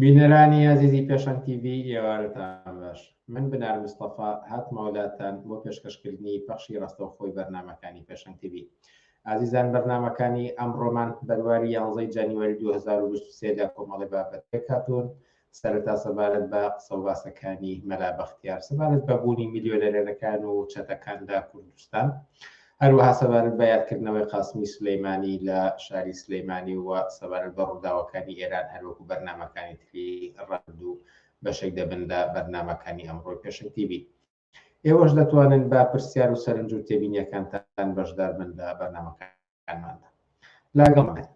بینەرانی ئازیزی پێشەنگ تیڤی ئێوارەتان باش من بنار مستەفا هاتمەوە لاتان بۆ پێشکەشکردنی پەخشی ڕاستەوخۆی بەرنامەکانی پێشەنگ تیڤی ئازیزان بەرنامەکانی ئەمڕۆمان بەرواری یانزەی جانیواری 2023 لە کۆمەڵی بابەت پێکهاتوون سەرەتا سەبارەت بە قسە و باسەکانی مەلا بەختیار سەبارەت بە بوونی ملیۆنەرەکان و چەتەکان لە کوردستان، هەروەها سەبارەت بە یادکردنەوەی قاسمی سولەیمانی لە شاری سلەیمانی و سەبارەت بە ڕووداوەکانی ئێران هەروەکو بەرنامەکانی تری ڕابردوو بەشێک دەبن لە بەرنامەکانی ئەمڕۆی پێشەنگ تیڤی. ئێوەش دەتوانن بە پرسیار و سەرنج و تێبینیەکانتان بەشدار بن لە بەرنامەکانماندا. لەگەڵمان بن.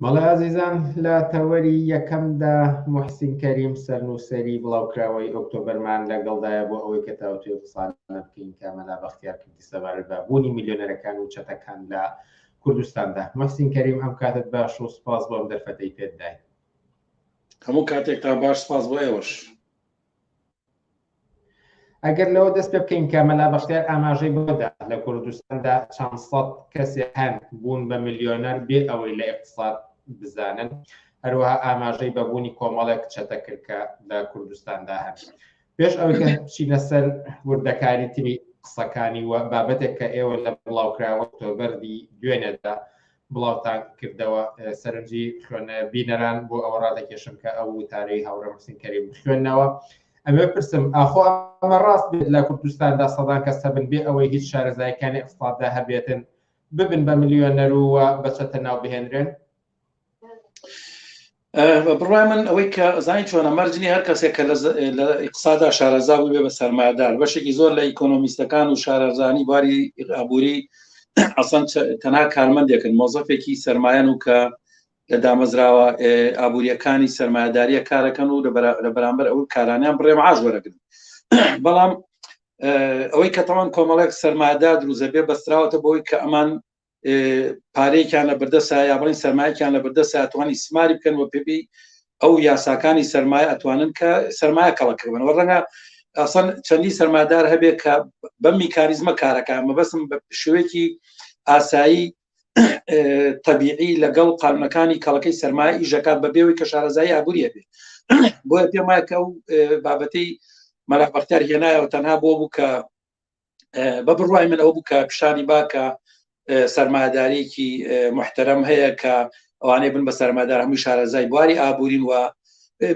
بەڵێ ئازیزان لە تەوەری یەکەمدا موحسین کەریم سەرنووسەری بڵاوکراوەی ئۆکتۆبەرمان لەگەڵدایە بۆ ئەوەی کە تاوتوێ قسانە بکەین کە مەلا بەختیار کردی سەبارەت بە بوونی ملیۆنەرەکان و چەتەکان لە کوردستاندا. موحسین کەریم ئەم کاتت باش و سپاس بۆ ئەم دەرفەتەی پێت داین. هەموو کاتێکتان باش سپاس بۆ ئێوەش. ئەگەر لەوە دەست پێ بکەین کە مەلا بەختیار ئاماژەی بۆ دا لە کوردستاندا چەند سەد کەسێک هەن بوون بە ملیۆنەر بێ ئەوەی لە ئیقتساد بزانن، هەروەها ئاماژەی بە بوونی کۆمەڵێک چەتە کرد کە لە کوردستاندا هەن. پێش ئەوەی کە بچینە سەر وردەکاری تری قسەکانی و بابەتێک کە ئێوە لە بڵاوکراوە ئۆکتۆبەری دوێنێدا بڵاوتان کردەوە سەرنجی خوێنە بینەران بۆ ئەوە ڕادەکێشم کە ئەو وتارەی هاوڕێ محسین کەریم بخوێنەوە. ئەمێ پرسم ئاخۆ ئەمە ڕاست بێت لە کوردستاندا سەدان کەس هەبن بێ ئەوەی هیچ شارەزایەکانی ئیقتساددا هەبێتن ببن بە ملیۆنەر و بە چەتە ناو بهێنرێن؟ بە بڕوای من ئەوەی کە زانی چۆنە مەرج نییە هەر کەسێک کە لە ئیقتسادا شارەزا بوو بێ بە سەرمایەدار بەشێکی زۆر لە ئیکۆنۆمیستەکان و شارەزانی بواری ئابووری ئەسڵەن تەنها کارمەندێکن مۆزەفێکی سەرمایەن و کە لە دامەزراوە ئابووریەکانی سەرمایەداریە کارەکەن و لە بەرامبەر ئەو کارانیان بڕێ معاش وەرەگرن بەڵام ئەوەی کە تەوان کۆمەڵێک سەرمایەدار دروزە بێ بەستراوەتە بۆی کە ئەمان پارەیەکیان لە بەردەسا یا بڵین سەرمایەکیان لە بەردەسا توانی سماری بکەن و پێبی ئەو یاساکانی سەرمایە ئەتوانن کە سەرمایە کەڵەکردن وە ڕەنگە ئەسەن چەندی سەرمادار هەبێت کە بەم میکانیزمە کارەکە مەبەسم بە شێوەیەکی ئاسایی طبیعی لەگەڵ قانونەکانی کەڵەکەی سەرمایە ئیشەکات بە بێەوەی کە شارەزایی ئابووریە بێ بۆیە پێم وایە کە ئەو بابەتی مەلا بەختیار هێنایەوە تەنها بۆ بوو کە بە بڕوای من ئەوە بوو کە پیشانی با کە سەرمایەدارێکی محتەرەم هەیە کە ئەوانەی بن بە سەرمایەدار هەمووی شارەزای بواری ئابوورین و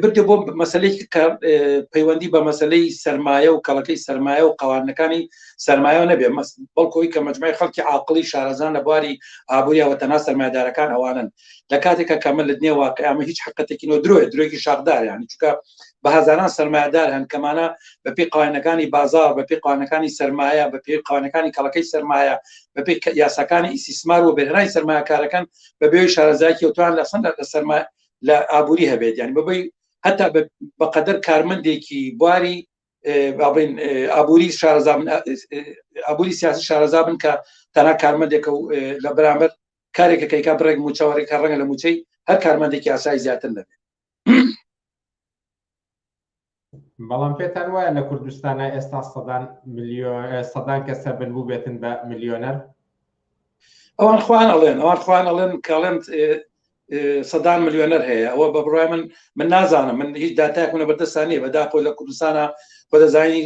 بردێ بۆ مەسلەیەکی کە پەیوەندی بە مەسلەی سەرمایە و کەڵەکەی سەرمایە و قوانەکانی سەرمایە نەبێ بەڵکۆی کە مەجموعی خەڵکی عاقڵی شارەزان لە بواری ئابووریەوە تەنها سەرمایەدارەکان ئەوانن لە کاتێکە کە من لە دنیا واقع ئەمە هیچ حقەتێکی نۆ درۆیە درۆیەکی شاخدار یانی چونکە بە هەزاران سەرمایەدار هەن کەمانە بە پێی قوانەکانی بازار بە پێی قوانەکانی سەرمایە بە پێی قوانەکانی کەڵەکەی سەرمایە بە پێی یاساکانی ئیسیسمار و بەرهێنانی سەرمایەکارەکان بە بێ شارەزایەکی وتوان لە سەند لە سەرمایە لە ئابووری هەبێت یانی بەبەی هەتا بەقەدەر کارمەندێکی بواری بابین ئابووری شارەزا ئابووری سیاسی شارەزا بن کە تەنها کارمەندێکە و لە بەرامبەر کارێکە کەیکا بڕێک موچەوەڕێک کە ڕەنگە لە موچەی هەر کارمەندێکی ئاسایی زیاتر نەبێت. بەڵام پێتان وایە لە کوردستانە ئێستا سەدان ملیۆن سەدان کەس هەبن بووبێتن بە ملیۆنەر؟ ئەوان خوان ئەڵێن ئەوان خوان ئەڵێن کاڵێن سەدان ملیۆنەر هەیە ئەوە بە بڕای من من نازانم من هیچ داتایەکم لە بەردەستان نییە بەداخەوە لە کوردستانە خۆ دەزانی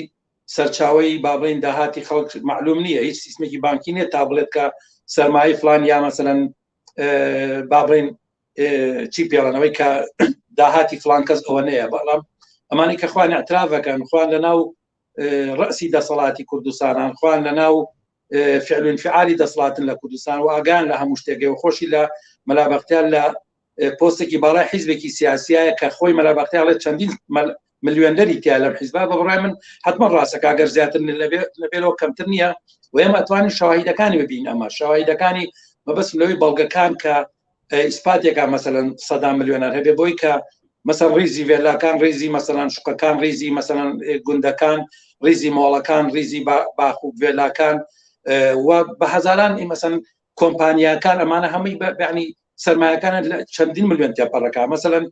سەرچاوەی با بڵێین داهاتی خەڵک معلوم نییە هیچ سیستمێکی بانکی نییە تا بڵێت کە سەرمایه فلان یا مەسەلەن با بڵێین چی پێڵەنەوەی کە داهاتی فلان کەس ئەوە نەیە بەڵام ئەمانی کە خوان اعترافەکەن خوان لە ناو ڕەسی دەسەڵاتی کوردستانان خوان لە ناو فعل و انفعالی دەسەڵاتن لە کوردستان و ئاگان لە هەموو شتێکەوە خۆشی لە مەلا بەختیار لە پۆستێکی باڵای حیزبێکی سیاسیایە کە خۆی مەلا بەختیار ئەڵێ چەندین ملیۆنەری تیا لەم حیزبا بە بڕای من حتمما ڕاستەکە گەر زیاتر لەبێەوە کەمتر نییە و ئێمە ئەتوانین شاهیدەکانی ببین ئەمە شاهیدەکانی مەبەست لەوەی بەڵگەکان کە ئیسپاتێکا مەسەلەن سەدا ملیۆنەر هەبێ بۆی کە مەسەن ڕیزی ڤێلاکان ڕیزی مەسەلەن شقەکان ڕیزی مەسەلەن گوندەکان ڕیزی مۆڵەکان ڕیزی باخ و ڤێلاکان و بە هەزاران مەسەن کۆمپانیاکان ئەمانە هەمووی بەعنی سرمایەکانە لە چەندین ملیۆن تێپەڕەکە مەسەلەن.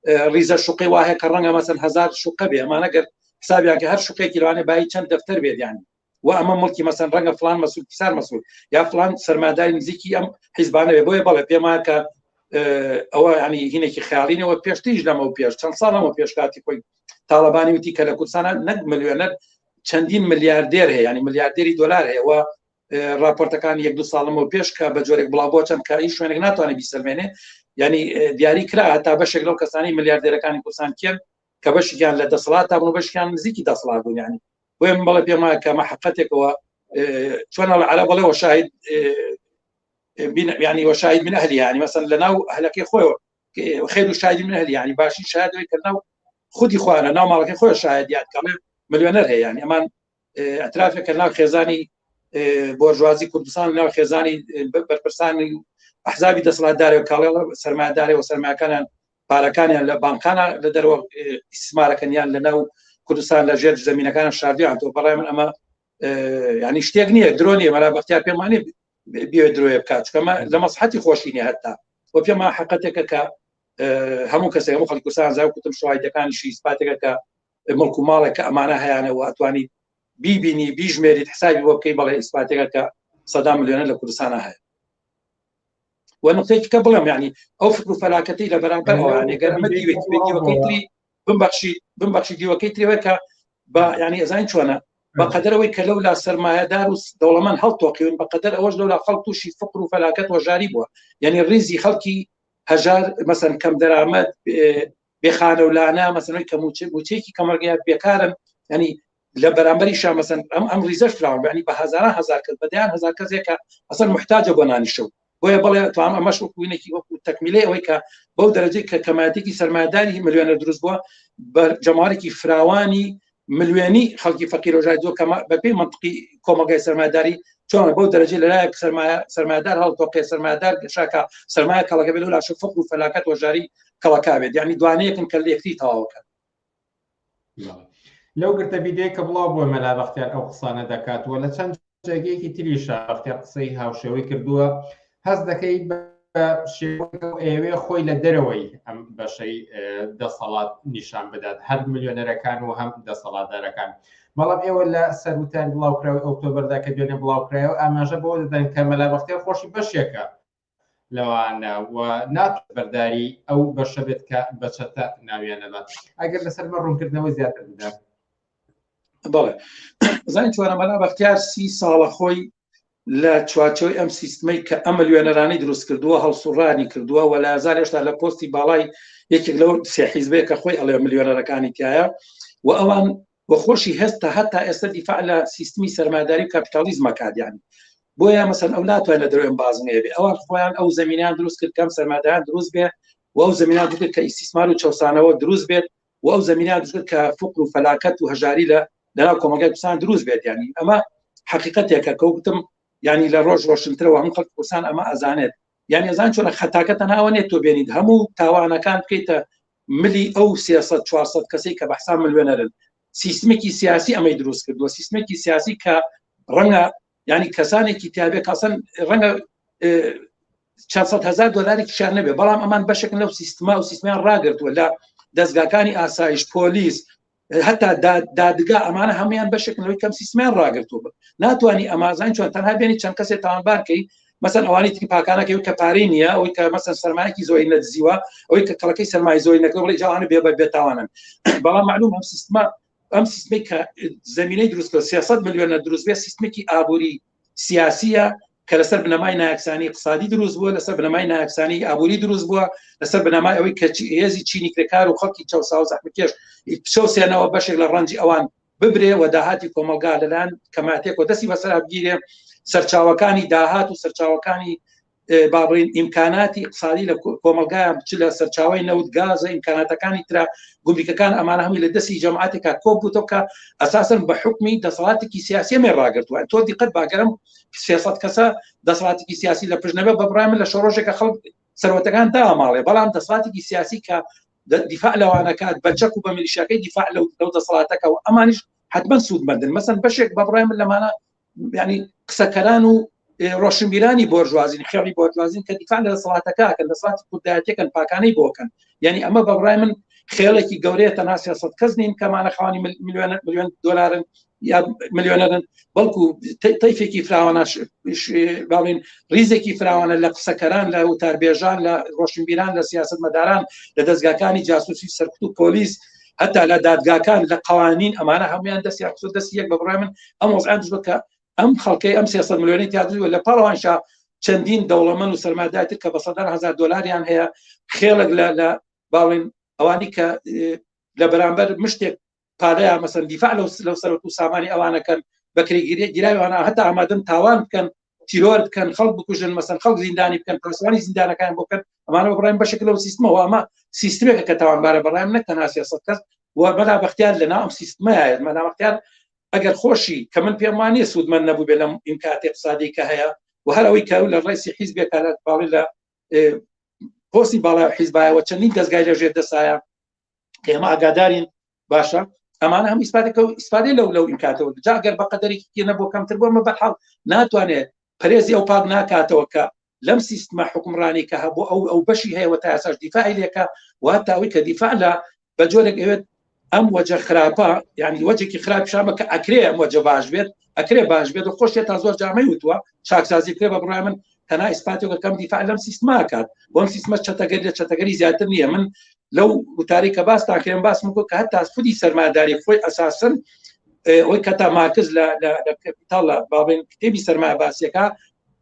ریزە شوقەی وایە کە ڕەنگە مەسەن هزار شوقە بێ ئەمانە گەر حسابیان کە هەر شوقێکی لەوانێ بایی چەند دەفتەر بێت یانی و ئەمە مڵکی مەسەن ڕەنگە فلان مەسول پسار مەسول یا فلان سەرماداری نزیکی ئەم حیزبانە بێ بۆیە بەڵێ پێما کە ئەوە ینی هینێکی خیاڵینەوە پێشتریش لەمە و پێش چەند ساڵ لەمە پێش کاتی خۆی تاڵەبانی وتی کە لە کوردستانە نەک ملیۆنەر چەندین ملیاردێر هەیە ینی ملیاردێری دلار هەیە و راپۆرتەکانی یەک دو ساڵمەوە پێش کە بە جۆرێک بڵاو بۆ چەند کە هیچ شوێنێک ناتوانێت بیسەلمێنێ ینی دیاری کرا هەتا بەشێک لەو کەسانی ملیاردێرەکانی کوردستان کێن کە بەشیان لە دەسەڵات تا بوون بەشیان نزیکی دەسەڵات بوون ینی بۆیە من بەڵێ پێم وایە کە ئەمە حقەتێکەوە چۆن ئەڵێ عەرەب بڵێ وەشاهید ینی وەشاهید من ئەهلی ینی مەسەن لە ناو ئەهلەکەی خۆیەوە خێر و شاهید من ئەهلی ینی باشی شاهد کە ناو خودی خۆیانە ناو ماڵەکەی خۆی شاهدیان کەڵێ ملیۆنەر هەیە ینی ئەمان ئەترافێکە ناو خێزانی بۆرژوازی کوردستان ناو خێزانی بەرپرسانی ئەحزابی دەسەڵاتدارێ و کاڵێ سەرمایەدارێ و سەرمایەکانیان پارەکانیان لە بانکانە لە دەرەوە ئیسمارەکەنیان لە ناو کوردستان لە ژێر زمینەکان شاردیان تۆ بەڕای من ئەمە ینی شتێک نییە درۆ نییە مەلا بەختیار پێمانی بێ درۆیە بکات چکەمە لە مەسحەتی خۆشی نیە هەتا و پێما حقەتێکە کە هەموو کەسێک هەموو خەڵکی کوردستان زاو کوتم شوایدەکانیشی ئیسپاتێکە کە مڵک و ماڵێک کە ئەمانە هەیانە و ئەتوانی بیبینی بیژمێریت حسابی بۆ بکەی بەڵێ ئیسپاتێکە کە سەدا ملیۆنە لە کوردستانە هەیە و نقطەیەکی کە بڵێم یعنی ئەو فکر و فەلاکەتی لە بەرامبەر ئەوانێ گەر ئەمە دیوێکی دیوەکەی تری بمبەخشی بمبەخشی دیوەکەی تریەوە کە بە یعنی ئەزانین چۆنە بە قەدەرەوەی کە لەولا سەرمایەدار و دەوڵەمەند هەڵتۆقیون بە قەدەر ئەوەش لەولا خەڵک تووشی فقر و فەلاکەت وەژاری بووە یعنی ریزی خەڵکی هەژار مەسەن کەم دەرامەت بێخانە و لانە مەسەنەوەی کە موچەیەکی کەمەرگەیە بێکارن ینی لە بەرامبەری شامەسەن ئەم ئەم ریزەش فراوان بەنی بە هەزاران هزار کەس بە دەیان هزار کەسێک کە ئەسەن محتاجە بۆ نانی شەو بۆیە بەڵێ توام ئەمەش وەکوینێکی وەکو تەکمیلەی ئەوەی کە بەو دەرەجەی کە کەمایەتێکی سەرمایەداری ملیۆنەر دروست بووە بە جەماوەرێکی فراوانی ملیۆنی خەڵکی فەقیر و ژای زۆر کەمە بەپێی منطقی کۆمەڵگای سەرمایەداری چۆن بەو دەرەجە لەلایەک سەرمایە سەرمایەدار هەڵتۆقێ سەرمایەدار شاکە سەرمایە کەڵەکە بێت لەو فقر و فەلاکەت وەژاری کەڵەکا بێت یعنی دوانەیەکن کە لە یەکتری تەواوکەن. لەو گرتە ڤیدیۆی کە بڵاو بووە مەلا بەختیار ئەو قسانە دەکات و لە چەند جێگەیەکی تریشا بەختیار قسەی هاوشێوەی کردووە هەست دەکەی بە ئەوێ خۆی لە دەرەوەی ئەم بەشەی دەسەڵات نیشان بدات هەر ملیۆنەرەکان و هەم دەسەڵاتدارەکان بەڵام ئێوە لە سەروتار بڵاوکراوی ئۆکتۆبەردا کە دوێنێ بڵاوکرایەوە ئاماژە بەوە دەدەن کە مەلا بەختیار خۆشی بەشێکە لەوانە و ناتوانێت بەرداری ئەو بەشە بێت کە بە چەتە ناویان نەبات ئەگەر لەسەر مە ڕوونکردنەوەی زیاتر بدات. بەڵێ زانین چوارە مەلا بەختیار سی ساڵە خۆی لە چوارچەوەی ئەم سیستمەی کە ئەم ملیۆنەرانی دروست کردووە هەڵسوڕانی کردووە و لە هەزار هێشتا لە پۆستی باڵای یەکێک لەو سێ حیزبەیە کە خۆی ئەڵێ ملیۆنەرەکانی تایە و ئەوان و خۆشی هەستە هەتا ئێستا دیفاع لە سیستمی سەرمایەداری و کاپیتالیزمە کات یانی بۆیە مەسەن ئەو ناتوانێت لە دەرەوەی ئەم بازنەیە بێ ئەوان خۆیان ئەو زمینیان دروست کرد کەم سەرمایەداران دروست بێ و ئەو زمینیان دروست کرد کە ئیستیسمار و چەوسانەوە دروست بێت و ئەو زمینیان دروست کرد کە فقر و فەلاکەت و هەژاری لە لەناو کۆمەڵگای کوردستان دروست بێت یانی ئەمە حقیقەتێکە کە وتم یانی لە ڕۆژ ڕۆشنترەوە هەموو خەڵکی کوردستان ئەمە ئەزانێت یانی ئەزان چۆنە خەتاکە تەنها ئەوە نیە تۆ بێنیت هەموو تاوانەکان بکەیتە ملی ئەو 300 400 کەسەی کە بە حساب ملیۆنەرن سیستمێکی سیاسی ئەمەی دروست کردووە سیستمێکی سیاسی کە ڕەنگە ینی کەسانێکی تیاابێ کەسن ڕەنگە چەند سەد هزار دلارێکیشان نەبێ بەڵام ئەمان بەشێکن لەو سیستما و سیستمیان ڕاگرتووە لە دەستگاکانی ئاسایش پۆلیس هەتا دادگا ئەمانە هەمویان بەشێکن لەوەی کەم سیستمیان ڕاگرتووە بە ناتوانانی ئەمازان چۆن تەنها بێنی چەند کەسێ تاوانبارکەی مەسەن ئەوانی تری پاکانەکەی کە پارەی نییە ئەوەی کە مەسەن سەرمایەکی زۆری نەدزیوە ئەوەی کە کەڵەکەی سەرمای زۆری نەکرد بڵێ جاوانە بێ بە بێتاوانن بەڵام معلوم ئەم سیستمە ئەم سیستمێک کە زمینەی دروست کرد 300 ملیۆنە دروست بێ سیستمێکی ئابووری سیاسیە کە لەسەر بنەمای نایەکسانی اقتصادی دروست بووە لەسەر بنەمای نایەکسانی ئابووری دروست بووە لەسەر بنەمای ئەوەی کە هێزی چینی کرێکار و خەڵکی چەوساوە زەحمەتکێش بچەوسێنەوە بەشێک لە ڕەنجی ئەوان ببرێ و داهاتی کۆمەڵگا لەلایەن کەماتێک و دەستی بەسەر بگیرێ سەرچاوەکانی داهات و سەرچاوەکانی با بڵین ئیمکاناتی اقتصادی لە کۆمەلگایان چ لە سەرچاوی نەوت گازە ئیمکاناتەکانی ترا گومریکەکان ئەمانە هەمووی لە دەستی جەماعەتێکا کۆ بووتەوە کە ئەساسەن بە حکمی دەسەڵاتێکی سیاسی مێ ڕاگرتووە تۆ دیقەت باگەرم 300 کەسە دەسەڵاتێکی سیاسی لە پشت نەبێ بە بڕای من لە شۆڕۆژێکە خەڵک سەروەتەکان دا ماڵێ بەڵام دەسەڵاتێکی سیاسی کە دیفاع لەوانەکات بە چەک و بە میلیشیاکەی دیفاع لەو لەو دەسەڵاتەکە و ئەمانیش حتمما سوودمەندن مەسەن بەشێک بە بڕای من لەمانە ینی قسەکەران و ڕۆشنبیرانی بۆرژوازین، خێڵی بۆرژوازین کە دیفاع لە دەسەڵاتەکە کەن، دەسەڵاتی کوردایەتیەکەن، پاکانەی بۆکەن. یعنی ئەمە بە بڕای من خێڵێکی گەورەیە، تەنها 300 کەس نین کەمانە خاوەنی ملیۆن ملیۆن دۆلارن یا ملیۆنەرن، بەڵکو تەیفێکی فراوانە، باڵین ریزێکی فراوانە لە قسەکەران، لە وتاربێژان، لە ڕۆشنبیران، لە سیاسەتمەداران، لە دەزگاکانی جاسوسی سەرکوت و پۆلیس، هەتا لە دادگاکان، لە قوانین، ئەمانە هەمویان دەستیان خستووە دەستی یەک. بە بڕای من ئەم وەزعیان دروست کە ئەم خەڵکەی ئەم 300 ملیۆنەی تیا دروست لە پاڵەوانشا چەندین دەوڵەمەند و سەرمایەدارتر کە بە سەدان هەزار دۆلاریان هەیە، خێڵێک لە باڵین ئەوانی کە لە بەرامبەر مشتێک پارەیان مەسەن دیفاع لەو سەرۆک و سامانی ئەوانەکەن، بەکرێگیری گیراوانە، هەتا ئامادەن تاوان بکەن، تیرۆر بکەن، خەڵک بکوژن، مەسەن خەڵک زیندانی بکەن، پاسەوانی زیندانەکان بۆ بکەن. ئەمانە بە بڕای من بەشێک لەو سیستمەوە. ئەمە سیستمێکە کە تاوانبارە بەڕای من، نەک تەنها 300 کەس. و مەلا بەختیار لەناو ئەم سیستمەیە. مەلا بەختیار ئەگەر خۆشی کە من پێم وانییە سوودمەند نەبوو بێ لەم ئیمکاناتی اقتصادی کە هەیە و هەر ئەوەی کە لە ڕێسی حیزبێکە لە باڵی لە پۆستی باڵای حیزبایەوە چەندین دەزگای لە ژێر دەسایە کە ئێمە ئاگادارین. باشە، ئەمانە هەم ئیسپاتێکە و ئیسپادەی لەو ئیمکاتەوە. جا ئەگەر بە قەدەرێکی کێ نەبوو کەمتر بووە، ئەمە بەرحاڵ ناتوانێت پەرێزی ئەو پاک ناکاتەوە کە لەم سیستمە حکومڕانی کە هەبوو ئەو بەشی هەیە و تا ئێستاش دیفاعی لێکە و هەتا ئەوەی کە دیفاع لە بە جۆرێک ئەوێت ئەم وەجە خراپە، یعنی وەجێکی خراپ شامە کە ئەکرێ ئەم وەجە باش بێت، ئەکرێ باش بێت و خۆشێ تا زۆر جامەی وتووە چاکسازی بکرێ. بە بڕای من تەنها ئیسپاتێکە کەم دیفاع لەم سیستمە کات بۆ ئەم سیستمە چەتەگەری لە چەتەگەری زیاتر نییە. من لەو وتاری کە باستان کردم باسم کرد کە هەتا خودی سەرمایەداری خۆی ئەساسن ئەوەی کە تا مارکس لە کەپیتاڵ لە باڵێن کتێبی سەرمایە باسیەکە،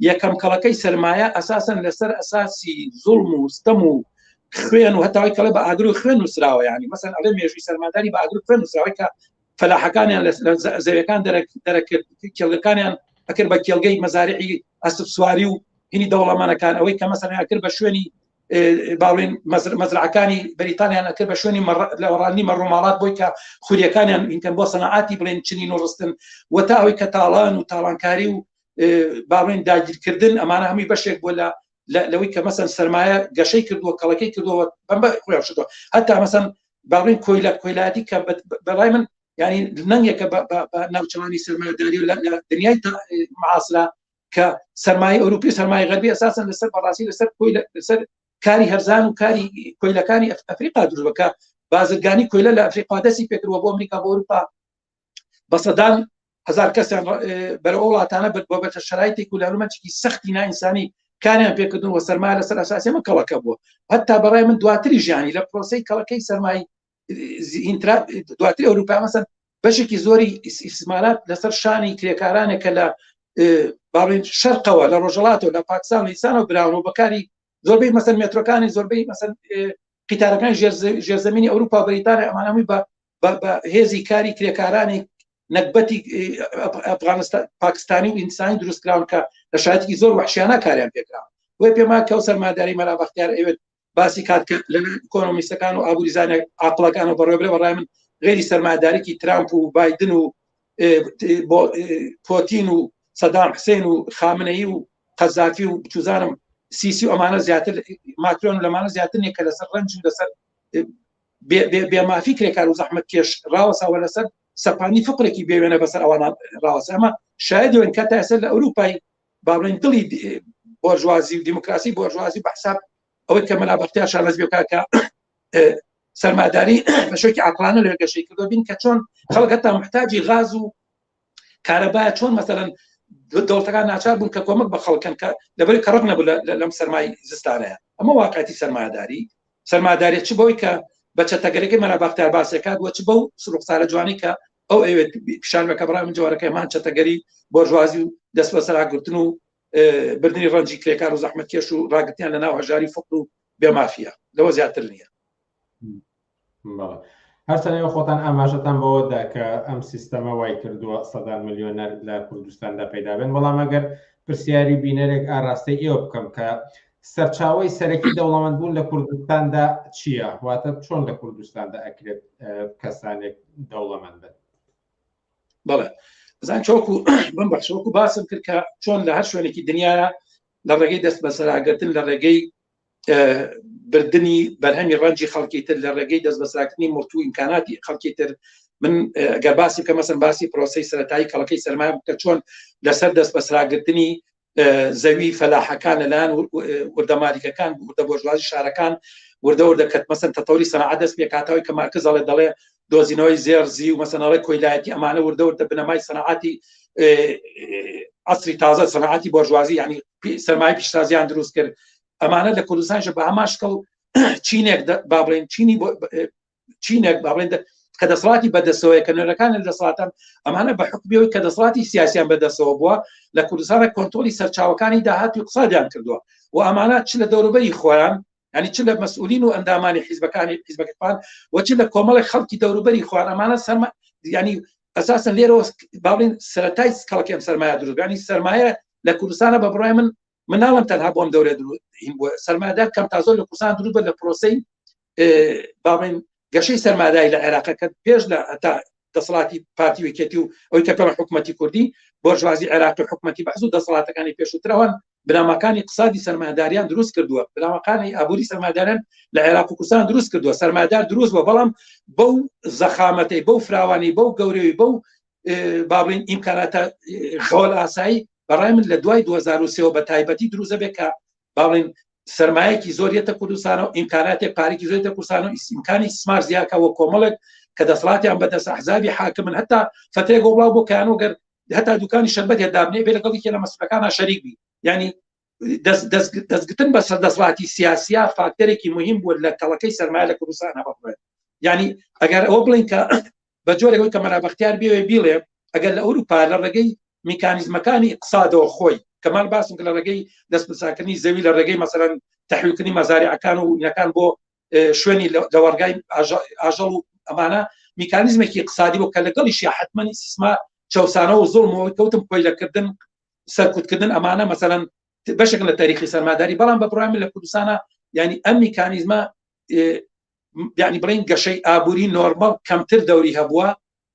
یەکەم کەڵەکەی سەرمایە ئەساسن لەسەر ئەساسی زوڵم و ستەم و خوێن و هەتاوی کەڵێ بە ئاگر و خوێن نووسراوە. ینی مەسەن ئەڵێ مێژووی سەرماداری بە ئاگر و خوێن نووسراوە کە فەلاحەکانیان لە زەویەکان دەرەکرد، کێڵگەکانیان ئەکرد بە کێڵگەی مەزارعی ئەسپ سواری و هینی دەوڵەمەنەکان، ئەوەی کە مەسەن ئەکرد بە شوێنی باڵێن مەزرعەکانی بەریتانیان ئەکرد بە شوێنی لەوەڕانی مەڕۆماڵات بۆی کە خوریەکانیان ئینکەن بۆ سەنعاتی بڵێن چنین و ڕستن و تا ئەوەی کە تاڵان و تاڵانکاری و باڵێن داگیرکردن، ئەمانە هەمووی بەشێک بۆ لە لەوەی کە مەسەن سەرمایە گەشەی کردووە، کەڵەکەی کردووە، بەم بە خۆیان شتووە. هەتا مەسەن باڵێن کۆیلە کۆیلایەتی کە بەڕای من ینی نەنگێکە بە ناوچەوانی سەرمایەداری و لە دنیای معاصرە کە سەرمایە ئەوروپی سەرمایە غەربی ئەساسن لەسەر بەڕاستی لەسەر کۆیلە لەسەر کاری هەرزان و کاری کۆیلەکانی ئەفریقا دروست بکە. بازرگانی کۆیلە لە ئەفریقا دەستی پێکردووە بۆ ئەمریکا، بۆ ئەوروپا، بە سەدان هەزار کەسیان بەرەو ئەو وڵاتانە برد بۆ بەتە شرایطێک و لەرومەچێکی سەختی نائینسانی کاریان پێکردن و سەرمایە لەسەر ئەساسی ئەمە کەڵەکە بووە. هەتا بەڕای من دواتری ژیانی لە پرۆسەی کەڵەکەی سەرمایە ئینترا دواتری ئەوروپا مەسەن بەشێکی زۆری ئیسمالات لەسەر شانی کرێکارانێک کە لە باڵین شەرقەوە، لە ڕۆژەڵاتەوە، لە پاکستان و ئیسانەوە براون و بەکاری زۆربەی مەسەن مێترۆکانی، زۆربەی مەسەن قیتارەکان ژێرزەمینی ئەوروپا، بەریتانیا، ئەمانەمووی بە هێزی کاری کرێکارانی نەگبەتی ئەفغانستان، پاکستانی و ئینسانی دروست کراون کە لە شایەتێکی زۆر وحشیانە کاریان پێکراون. بۆیە پێمان کە ئەو سەرمایەداری مەلا بەختیار ئەوێت باسی کات کە لە ئیکۆنۆمیستەکان و ئابووریزانە عاقڵەکان و بەڕێوەبرێ، بەڕای من غەیری سەرمایەداریکی ترامپ و بایدن و پۆتین و سەدام حسێن و خامنەیی و قەزافی و چوزانم سیسی و ئەمانە زیاتر، ماکرۆن لەمانە زیاتر نییە کە لەسەر ڕەنج و لەسەر بێمافی کرێکار و زەحمەت کێش ڕاوەساوە، لەسەر سەپانی فقرێکی بێوێنە بەسەر ئەوانە ڕاوەسا. ئەمە شاید کە تا ئێستا لە ئەوروپای با بڵێن دڵی بۆرژوازی و دیموکراسی بۆرژوازی بە حساب ئەوەی کە مەلا بەختیار شانەز بێکا کە سەرماداری بە شێوەیەکی عەقڵانە لەوێ گەشەی کردووە، بین کە چۆن خەڵک هەتا محتاجی غاز و کارەبایە، چۆن مەسەلەن دەوڵەتەکان ناچار بوون کە کۆمەک بە خەڵکن کە لەبەری کەڕق نەبوو لەم سەرمای زستانەیە. ئەمە واقعەتی سەرمایەداری سەرماداری چ بەوەی کە بە چەتەگەرەکەی مەلا بەختیار باسێکات وە چ بەو سروخسارە جوانی کە ئەو ئەوێت پیشان بکە. بەڕای من جۆرەکەی هەمان چەتەگەری بۆرژوازی و دەست بەسەراگرتن و بردنی ڕەنجی کرێکار و زەحمەتکێش و ڕاگرتیان لە ناو هەژاری فقر و بێمافیە، لەوە زیاتر نییە. هەرچەند ئێوە خۆتان ئاماژەتان بەوە دا کە ئەم سیستەمە وای کردووە سەدان ملیۆنەر لە کوردستاندا پەیدا بن، بەڵام ئەگەر پرسیاری بینەرێک ئاراستەی ئێوە بکەم کە سەرچاوەی سەرەکی دەوڵەمەند بوون لە کوردستاندا چییە، واتە چۆن لە کوردستاندا ئەکرێت کەسانێک دەوڵەمەند بن؟ بەڵێ، بزان چۆکو بم بەخشۆکو باسم کرد کە چۆن لە هەر شوێنێکی دنیاە لە ڕێگەی دەست بەسەراگرتن، لە ڕێگەی بردننی بەرهەمی ڕەنجی خەڵکی تر، لە ڕێگەی دەست بەسراکردنی موڵک و ئیمکاناتی خەڵکی تر. من گەر باسی بکەم مەسەن باسی پرۆسەی سەرەتایی کەڵەکەی سەرمایە بکە، چۆن لەسەر دەست بەسراگرتنی زەوی فەلاحەکان لەلایەن وردە مالیکەکان وردە بۆرژوازی شارەکان وردە وردە کە مەسەن تەتەوری سەنعەت دەست پێکاتەوەی کە مارکس دەڵێ دەڵێ دۆزینەوەی زێڕ زیو مەسەن ئەڵێ کۆیلایەتی ئەمانە وردە وردە بنەمای سەنعەتی عەسری تازە سەنعەتی بۆرژوازی یعنی سەرمایە پیشسازیان دروست کرد ئەمانە لە کوردستانش بە هەمان شکڵ چینێک با بڵێن چینی چینێک با بڵێن کە دەسەڵاتی بەدەستەوەیە کە نوێنەکان لە دەسەڵاتن ئەمانە بە حکومیەوەی کە دەسەڵاتی سیاسیان بەدەستەوە بووە لە کوردستانە کۆنترۆڵی سەرچاوەکانی داهات و اقتصادیان کردووە و ئەمانە چ لە دەوروبەری خۆیان ینی چ لە مەسئولین و ئەندامانی حیزبەکانی حیزبەکان و چ لە کۆمەڵێک خەڵکی دەوروبەری خۆیان ئەمانە سەرمە ینی ئەساسن لێرەوە باڵین سەرەتای کەڵکی ئەم سەرمایە دروست ینی سەرمایە لە کوردستانە بە بڕای من مناڵم تەنها بۆم دەورێ بووە سەرمایەدار کەم تا زۆر لە کوردستان دروست بە لە پرۆسەی باڵین گەشەی سەرمادای لە عێراق کە پێش لە هەتا دەسەڵاتی پارتی وکێتی و ئەوی کە پێڵە حکوومەتی کوردی بۆرژوازی عێراق و حکوومەتی بەعس و دەسەڵاتەکانی پێشووترەوەن بنەماکانی اقتصادی سەرمایەداریان دروست کردووە، بنەماکانی ئابووری سەرمایەداریان لە عێراق و کوردستان دروست کردووە، سەرمایەدار دروست بووە، بەڵام بەو زەخامەتەی، بەو فراوانی، بەو گەورەوی، بەو با بڵێین ئیمکاناتە خەوەل ئاسایی بەڕای من لە دوای 2003 بە تایبەتی دروست دەبێت کە با بڵێین سەرمایەکی زۆر یەتە کوردستان و ئیمکاناتێک پارێکی زۆر یەتە کوردستان و ئیمکانی سمار زیاکە وە کۆمەڵێک کە دەسەڵاتیان بەدەست ئەحزابی حاکمن هەتا فترێک گۆڵاو بۆ کەیانۆ گەر هەتا دوکانی شەربەت هێ دابنێ بێ لەگەڵ یەکێ لە مەسئولەکانا شەریک بی یعنی دەستگرتن بە سەر دەسەڵاتی سیاسیا فاکتەرێکی مهم بووە لە کەڵەکەی سەرمایە لە کوردستان هەبڕێ یعنی ئەگەر ئەوە بڵین کە بە جۆرێک کە مەلا بەختیار بێ بیڵێ ئەگەر لە ئەوروپا لە ڕێگەی میکانیزمەکانی اقتصادەوە خۆی کەمال باسم کە لە ڕێگەی دەستبەساکردنی زەوی لە ڕێگەی مەسەرەن تەحویلکردنی مەزارعەکان و نەکان بۆ شوێنی لەوەڕگای ئاژەڵ و ئەمانە میکانیزمێکی اقتصادی بۆ کە لەگەڵیشیا حتمما ئیستیسمار چەوسانەوە و زوڵم و کەوتم کۆیلەکردن سەرکوتکردن ئەمانە مەسەلەن بەشێک لە تاریخی سەرماداری بەڵام بە بڕای من لە کوردستانە یعنی ئەم میکانیزمە یعنی بڵین گەشەی ئابووری نۆرمەڵ کەمتر دەوری هەبووە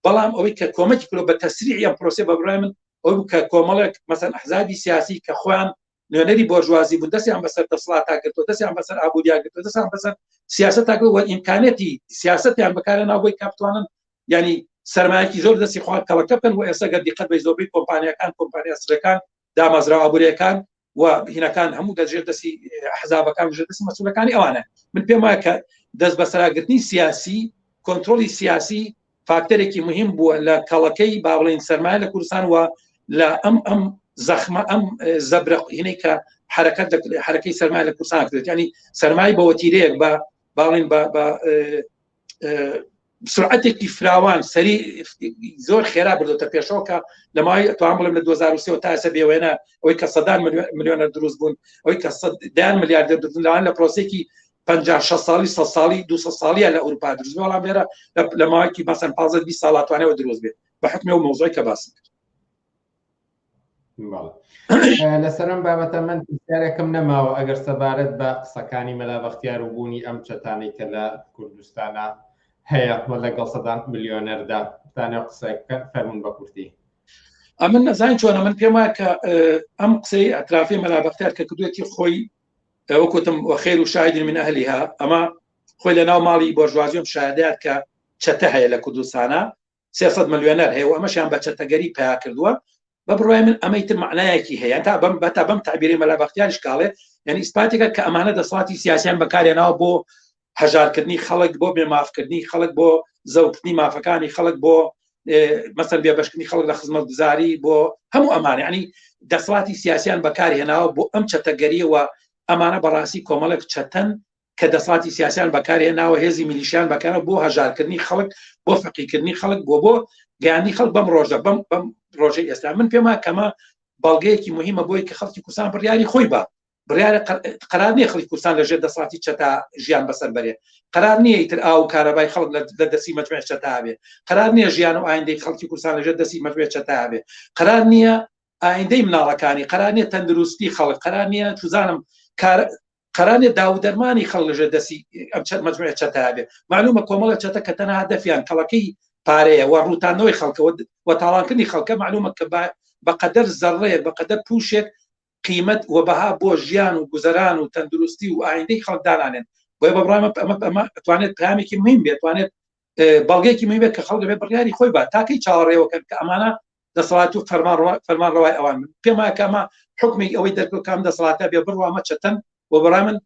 بەڵام ئەوەی کە کۆمەکی کرد بە تەسریعی ئەم پرۆسێ بە بڕای من ئەو کە کۆمەڵێک مەسەن ئەحزابی سیاسی کە خۆیان نوێنەری بۆرژوازی بوون دەستیان بەسەر دەسەڵاتا گرتووە دەستیان بەسەر ئابووریا گرتووە دەستیان بەسەر سیاسەتا گرتووە و ئیمکانەتی سیاسەتیان بەکارە ناو بۆی کە بتوانن یعنی سەرمایەکی زۆر دەستی خۆیان کەڵەکە بکەن و ئێستا گەر دیقەت بەی زۆربەی کۆمپانیاکان کۆمپانیا سرەکان دامەزراوە ئابووریەکان و هینەکان هەموو دەژێر دەستی حزابەکان ژێر دەستی مەسئولەکانی ئەوانە من پێم وایە کە دەست بەسەراگرتنی سیاسی کۆنترۆڵی سیاسی فاکتەرێکی مهم بووە لە کەڵەکەی با بڵێین سەرمایە لە کوردستان و لە ئەم ئەم زەخمە ئەم زەبرە هینەی کە حرەکەت حرەکەی سەرمایە لە کوردستان کرێت ینی سەرمای بە وەتیرەیەک بە باڵین بە بە سرعەتێکی فراوان سەری زۆر خێرا بردوتە پێشەوە کە لە ماوەی توان بڵێم لە 2023 تا ئێستا بێوێنە ئەوەی کە سەدان ملیۆنە دروست بوون ئەوەی کە دەیان ملیاردێر دروست بوون لەوان لە پرۆسێکی 50 60 ساڵی 100 ساڵی 200 ساڵیە لە ئەوروپا دروست بوو بەڵام لێرە لە ماوەیەکی مەسەن 15 20 ساڵ توانەوە دروست بێت بە حکمی ئەو مەوزوعی کە باسم کرد. لەسەرم بابەتە من پرسیارێکم نەماوە ئەگەر سەبارەت بە قسەکانی مەلا بەختیار و بوونی ئەم چەتانەی کە لە کوردستانە هەیە و لەگەڵ سەدان ملیۆنەردا بتانێ قسە بکەن فەرمونون بە کورتی. ئەمن نەزانین چۆنە من پێم وایە کە ئەم قسەی ئەترافی مەلا بەختیار کە کردوێتی خۆی وەکوتم وخير شاهد من أهلها ئەمە خۆی لە ناو ماڵی بۆرژوازیۆم شاهدات کە چەتە هەیە لە کوردستانە 300 ملیۆنەر هەیە و ئەمەشیان بە چەتەگەری پیا کردووە بە بڕای من ئەمەی تر معنایەکی هەیە تا بەم بەتا بەم تعبیری مەلا بەختیاریش کاڵێ یعنی ئیسپاتێکە کە ئەمانە دەسەڵاتی سیاسیان بەکارێناوە بۆ هەژارکردنی خەڵک بۆ بێمافکردنی خەڵک بۆ زەوتنی مافەکانی خەڵک بۆ مەسەر بێبەشکردنی خەڵک لە خزمەتگوزاری بۆ هەموو ئەمانە ینی دەسەڵاتی سیاسیان بەکارهێناوە بۆ ئەم چەتەگەریەوە ئەمانە بەڕاستی کۆمەڵێک چەتەن کە دەسەڵاتی سیاسیان بەکارهێناوە هێزی میلیشیان بەکارە بۆ هەژارکردنی خەڵک بۆ فەقیکردنی خەڵک بۆ بۆ گەیاندنی خەڵک بەم ڕۆژە بەم بەم ڕۆژەی ئێستا من پێم وایە کەمە بەڵگەیەکی مهمە بۆی کە خەڵکی کوردستان بڕیاری خۆی بە بڕیارە قەرار نییە خەڵکی کوردستان لەژێر دەسەڵاتی چەتا ژیان بەسەر بەرێ قەرار نییە ئیتر ئاو و کارەبای خەڵک لە دەستی مەجموعی چەتا بێ قەرار نییە ژیان و ئایندەی خەڵکی کوردستان لەژێر دەستی مەجموعی چەتا بێ قەرار نییە ئایندەی مناڵەکانی قەرار نییە تەندروستی خەڵک قەرار نییە چزانم کار قەرار نییە داو و دەرمانی خەڵک لەژێر دەستی ئەم چەت مەجموعی چەتا بێ معلومە کۆمەڵە چەتە کە تەنها هەدەفیان کەڵەکەی پارەیە و ڕووتاندنەوەی خەڵکە و تاڵانکردنی خەڵکە معلومە کە بەقەدەر زەڕەیەک بەقەدەر پووشێک قیمەت و بەها بۆ ژیان و گوزەران و تەندروستی و ئایندەی خەڵک دانانێن بۆیە بە بڕوای من ئەمە ئەمە ئەتوانێت پەیامێکی مهم بێت توانێت بەڵگەیەکی مهم بێت کە خەڵک دەبێت بڕیاری خۆی با تاکەی چاوەڕێوەکەن کە ئەمانە دەسەڵات و فەرمان فەرمان ڕەوای ئەوان بن پێم وایە کە ئەمە حکمی ئەوەی دەرکەوت کام دەسەڵاتە بێ بڕوامە چەتەن و بەڕای من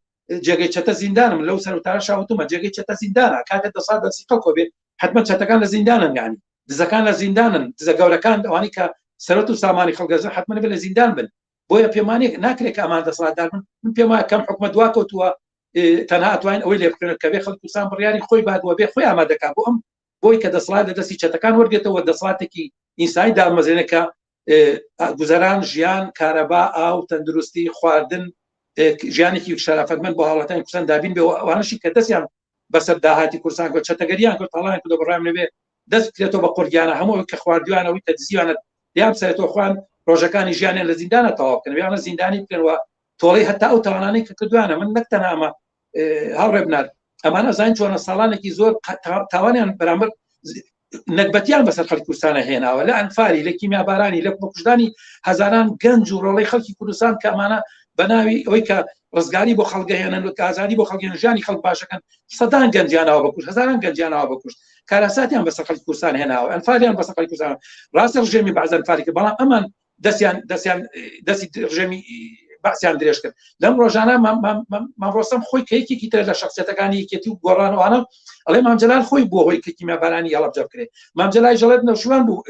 جێگەی چەتە زیندانم لەو سەرتارە شاوتومە جێگەی چەتە زیندانە کاتێ دەسەڵات دەستی خەڵکۆ بێت حتمما چەتەکان لە زیندانن یعنی دزەکان لە زیندانن دزە گەورەکان ئەوانی کە سەرەت و سامانی خەڵگەزن حتمما بێ لە زیندان بن بۆیە پێمانێک ناکرێت کە ئەمان دەسەڵاتدار بن من پێم وایە کەم حکومە دوا کەوتووە تەنها ئەتوانین ئەوەی لێ بخوێنن کە بێ خەڵک کوردستان بڕیاری خۆی بات وە بێ خۆی ئامادەکات بۆ ئەم بۆی کە دەسەڵات لە دەستی چەتەکان وەرگێتەوە دەسەڵاتێکی ئینسانی دامەزرێنێ کە گوزەران ژیان کارەبا ئاو تەندروستی خواردن ژیانێکی شەرافەتمەند بۆ هاوڵاتیانی کوردستان دابین بێ ئەوانەشی کە دەستیان بەسەر داهاتی کوردستان کرد چەتەگەریان کرد تاڵان کرد بەڕام نەبێ دەست بکرێتەوە بە قورگیانە هەموو کە خواردویانە ئەوەی کە دزیوانە لیان بسەرێتەوە خوان ڕۆژەکانی ژیانیان لە زیندانە تەواو بکەن یانە زیندانی بکەن و تۆڵەی هەتا ئەو تاوانانەی کە کردویانە من نەک تەنها ئەمە هاوڕێ بنار ئەمانە زانین چۆنە ساڵانێکی زۆر تاوانیان بەرامبەر نەگبەتیان بەسەر خەڵکی کوردستانە هێناوە لە ئەنفالی لە کیمیابارانی لە بەکوشتدانی هەزاران گەنج و ڕۆڵەی خەڵکی کوردستان کە ئەمانە بە ناوی ئەوەی کە ڕزگاری بۆ خەڵگەهێنن و ئازادی بۆ خەڵکیان ژیانی خەڵک باشەکەن سەدان گەنجیانەوە بەکوشت هەزاران گەنجیانەوە بەکوشت کارەساتیان بەسەر خەڵکی کوردستان هێناوە ئەنفالیان بەسەر خەڵکی کوردستان ڕاستە ڕژێمی بەعس ئەنفالی کرد بەڵام ئەمان دەستیان دەستیان دەستی ڕژێمی بەعسیان درێژ کرد لەم ڕۆژانە مام ڕۆستەم خۆی کە یەکێکی ترە لە شخصیەتەکانی یەکێتی و گۆڕانوانە ئەڵێ مام جەلال خۆی بووە هۆی کە کیمیابارانی هەڵەبجە بکرێت مام جەلای ژەڵێت نەوشیروان بوو